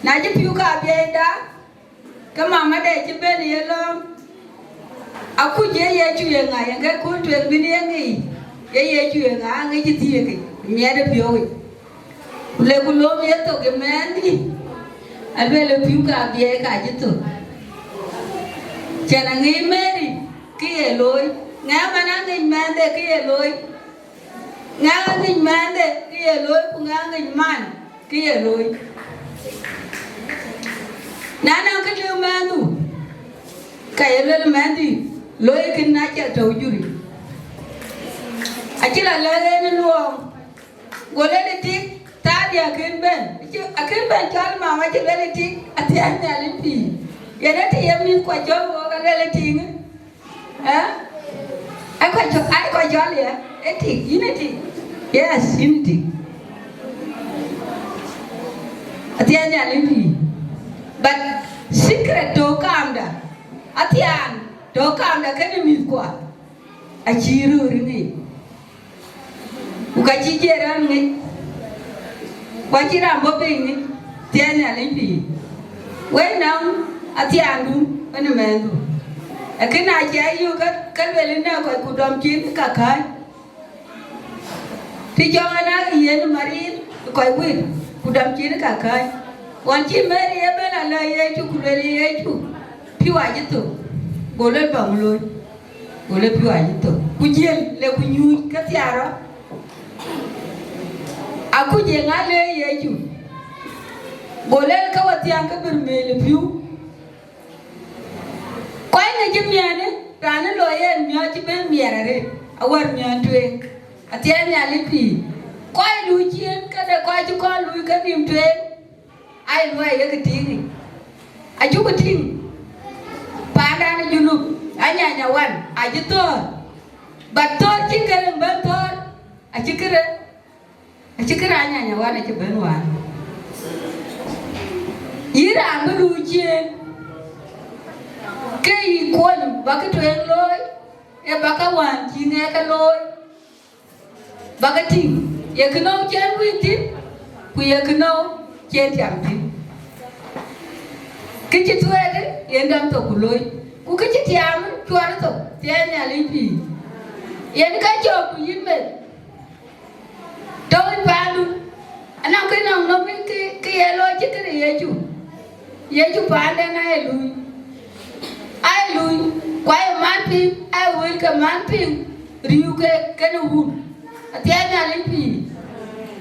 Na cï pïu ka biɛɛi da, ke mamade cï ben ye lɔ̈ɔ̈m, akuc ye Yecu ye ŋa, yen ke kun tueŋ bïn ye ŋic, ye Yecu ye ŋa, aŋic cï thiëëkic, miɛt ë piɔ̈uwic. Ku le ku lom ye thok ë mɛɛndï, aluel ë pïu ka biɛɛi ka cï thok. Cän aŋic Mary kë ye looi, ŋɛk man aŋic mɛɛnde kë ye looi. Ŋɛk aŋic mɛɛnde kë ye looi, ku ŋɛk aŋic man kë ye looi. Na nɔŋ kë tëëu mɛɛndu, ka ye luel mɛɛndï, looi kën na cä tɔ̈u juri. Acï la lɛ̈k en ë luɔɔŋ, go luel ë tik, thaadï akën bɛ̈n. Acï, akën bɛ̈n cɔl mam, acï luel ë tik, athiɛɛn Nhialic pïïr. Yen ë tik ye mïth kua cɔl wok, aluel ë tik. Ë? Ë kɔc cɔl, ë kɔc cɔl ye? Ë tik, yïn ë tik. Yes, yïn ë tik. Athiɛɛn Nhialic pïïr. But secret tɔ̈ kaamda. Athiaan tɔ̈ kaamda kënë mïthkua. Acï röör ŋic. Ku ka cï jiëër raan ŋic, ku acï raan bɔ̈ piny ŋic, thiɛɛn Nhialic pïïr. Wek nɔm athiaandu ënë mɛɛndu. Lakini na cï a yök ke, ke luel ënë kɔc ku dɔm cin ka kääc. Të cɔk ɛn aa yen Mari kɔc wël ku dɔm cin ka kääc. Ɣɔn cï Mary ëbɛ̈n alɔ Yecu ku luel Yecu, pïu acï thök, go luel bäŋ looi. Go le pïu acï thök. Ku jiël le ku nyuuc ke thiaar rɔt. Akuc ye ŋa le Yecu? Go lel ke we thiäŋ ke bï meel ë pïu. Kɔc ŋic cï miɛɛnë, raan ë loi yen miɔɔc cï ben miɛɛr arëët, awär miɔɔn tueŋ. Athiɛɛn Nhialic pïïr. Kɔc luui ciëën këde kɔc cï kɔn luui kenhïïm tueŋ. Ai luɔi ye kë tïŋ yic. Acuk tïŋ paandan ë Junub, anyanya wan acï thɔ̈ɔ̈r, but thɔ̈ɔ̈r cï kërë bɛ̈n thɔ̈ɔ̈r, acï kërë, acï kërë anyanya wan acï bɛ̈n wään. Yïn raan bï luui ciëën, ke yï kuɔny bä kë tueŋ looi, ee bä kä wään cï ŋɛk ke looi. Bä ke tïŋ, ye kënou cï en wïc thïn, ku ye kënou cï en tiam thïn. Kë cï thuëëk yen dɔm thok ku looi, ku kë cï tiam cuɔt thok, thiɛɛn Nhialic pïïr. Yen ka cɔk ku yïn meth, tɔ̈u ë paandu, anɔŋ kë nɔŋ nɔm kë, kë ye looi cï këde Yecu. Yecu paanden aye luui, aye luui, ku aye man piŋ, aye wël ke man piŋ, riëëu ke kenë wun. Athiɛɛn Nhialic pïïr.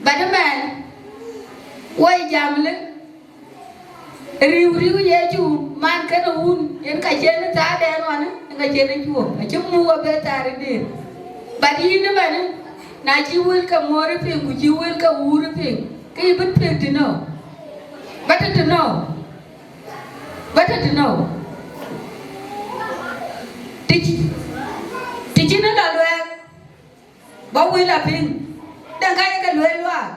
But ëmɛn, woi jam lë, Riu, riu Yecu man kënë wun, yen ka cïn thaarden ɣɔn, yen ka cïn cuɔp, acï muk abë thaar ë diɛɛr. But yïn ëbɛ̈n, na cï wël ke muɔɔr piŋ, ku cï wël ke wuur piŋ, ke yï bï piŋ tënou? Ba tëtënou? Ba tëtënou? Të cï, të cïn ë lɔ luɛɛk, ba wël a piŋ, den ka ye ke lueel luaak,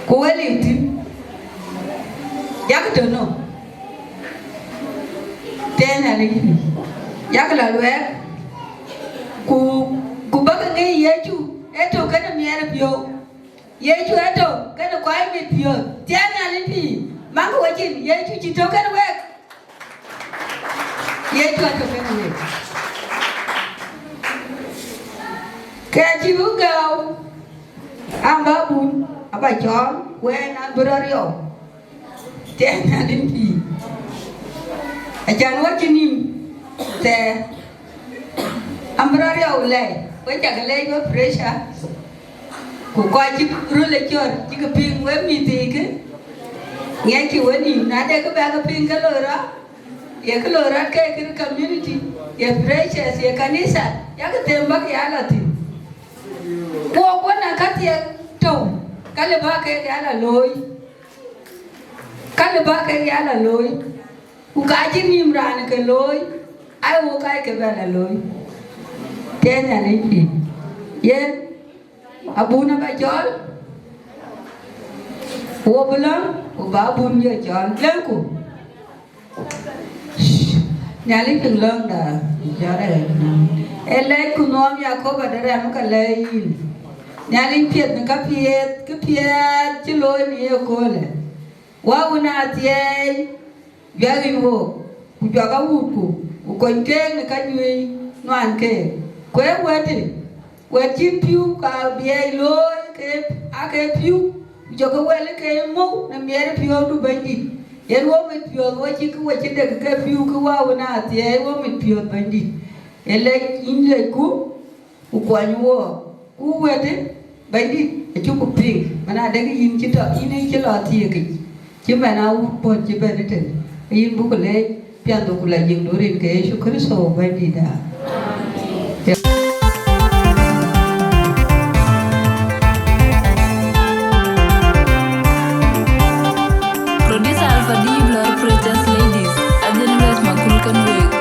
ku wël ë thïn, yak tënou? Tënë Nhialic pïïr, yak lɔ luɛɛk, ku, ku bäk ŋic Yecu, ee tök kenë miɛt piɔ̈u. Yecu atɔ̈ kenë kɔc mit piɔ̈ɔ̈th. Tënë Nhialic pïïr, maŋkë wecin, Yecu cï tɔ̈ kenë wek. Yecu atɔ̈ kenë wek. Ke cï bï gääu, an bä bun, aba cɔɔl, wën an bï rɔt riɔu. Tënë Nhialic pïïr. Acan wä cï nïm thɛɛr. An bï rɔt riɔu lɛi, we cak lɛc we pressure. Ku kɔc cï röl ë cɔ̈ɔ̈r cïkï piŋ we mïthëkï, ŋiɛckï we nïïm, na de kë bɛ̈kï piŋ ke loi rɔt, ye kë loi rɔt ke kën community, ye pressures, ye kanitha, yakï them bäk ya lɔ thïn. Ku wok wën a ka thiek tɔ̈u, ka lë bä kek ya lɔ looi, ka lë bä kek ya lɔ looi. Ku ka cï nïïm raan ke looi, ai wok ka ke bɛ lɔ looi. Tënë Nhialic pïïr. Yen abun aba cɔɔl, wo bï lɔ̈ŋ, ku ba abun jɔ cɔɔl. Lɛ̈ŋku. Nhialic piŋ lɔ̈ŋda, jɔt ë. Ee lɛc ku nuɔɔm Yakoba de rɛm ka lɛc yïn. Nhialic piɛth në ka piɛth, kë piɛth cï looi në ye köölë. Wä wun athiɛɛi, juak yic wook, ku juak awuutku, ku kony keek në ka juëc nuan keek. Ku ee wɛ̈të, wɛ̈t cïn pïu ka biɛɛi looi ke ake pïu, ku jɔkï wɛl ke mou në miɛt piɔ̈ɔ̈du Bɛ̈nydït. Yen wo mit piɔ̈ɔ̈th wo cï kë we cï dek ke pïu kë wä wun athiɛɛi wo mit piɔ̈ɔ̈th Bɛ̈nydït. Ee lec yïn lecku, ku kuɔny wook, ku wɛ̈të Bɛ̈nydït acuk piŋ, man adek yïn cï tɔ, yïn cï lɔ thiekic, cï man awut puɔ̈t cï bɛ̈n ëtën, yïn buk leec piɛnhdu ku la yiëŋdu rin ke Yecu Kërtho Bɛ̈nydïtda. Producer Alpha D, Blur Precious Ladies, Adil West Makul Kanwek.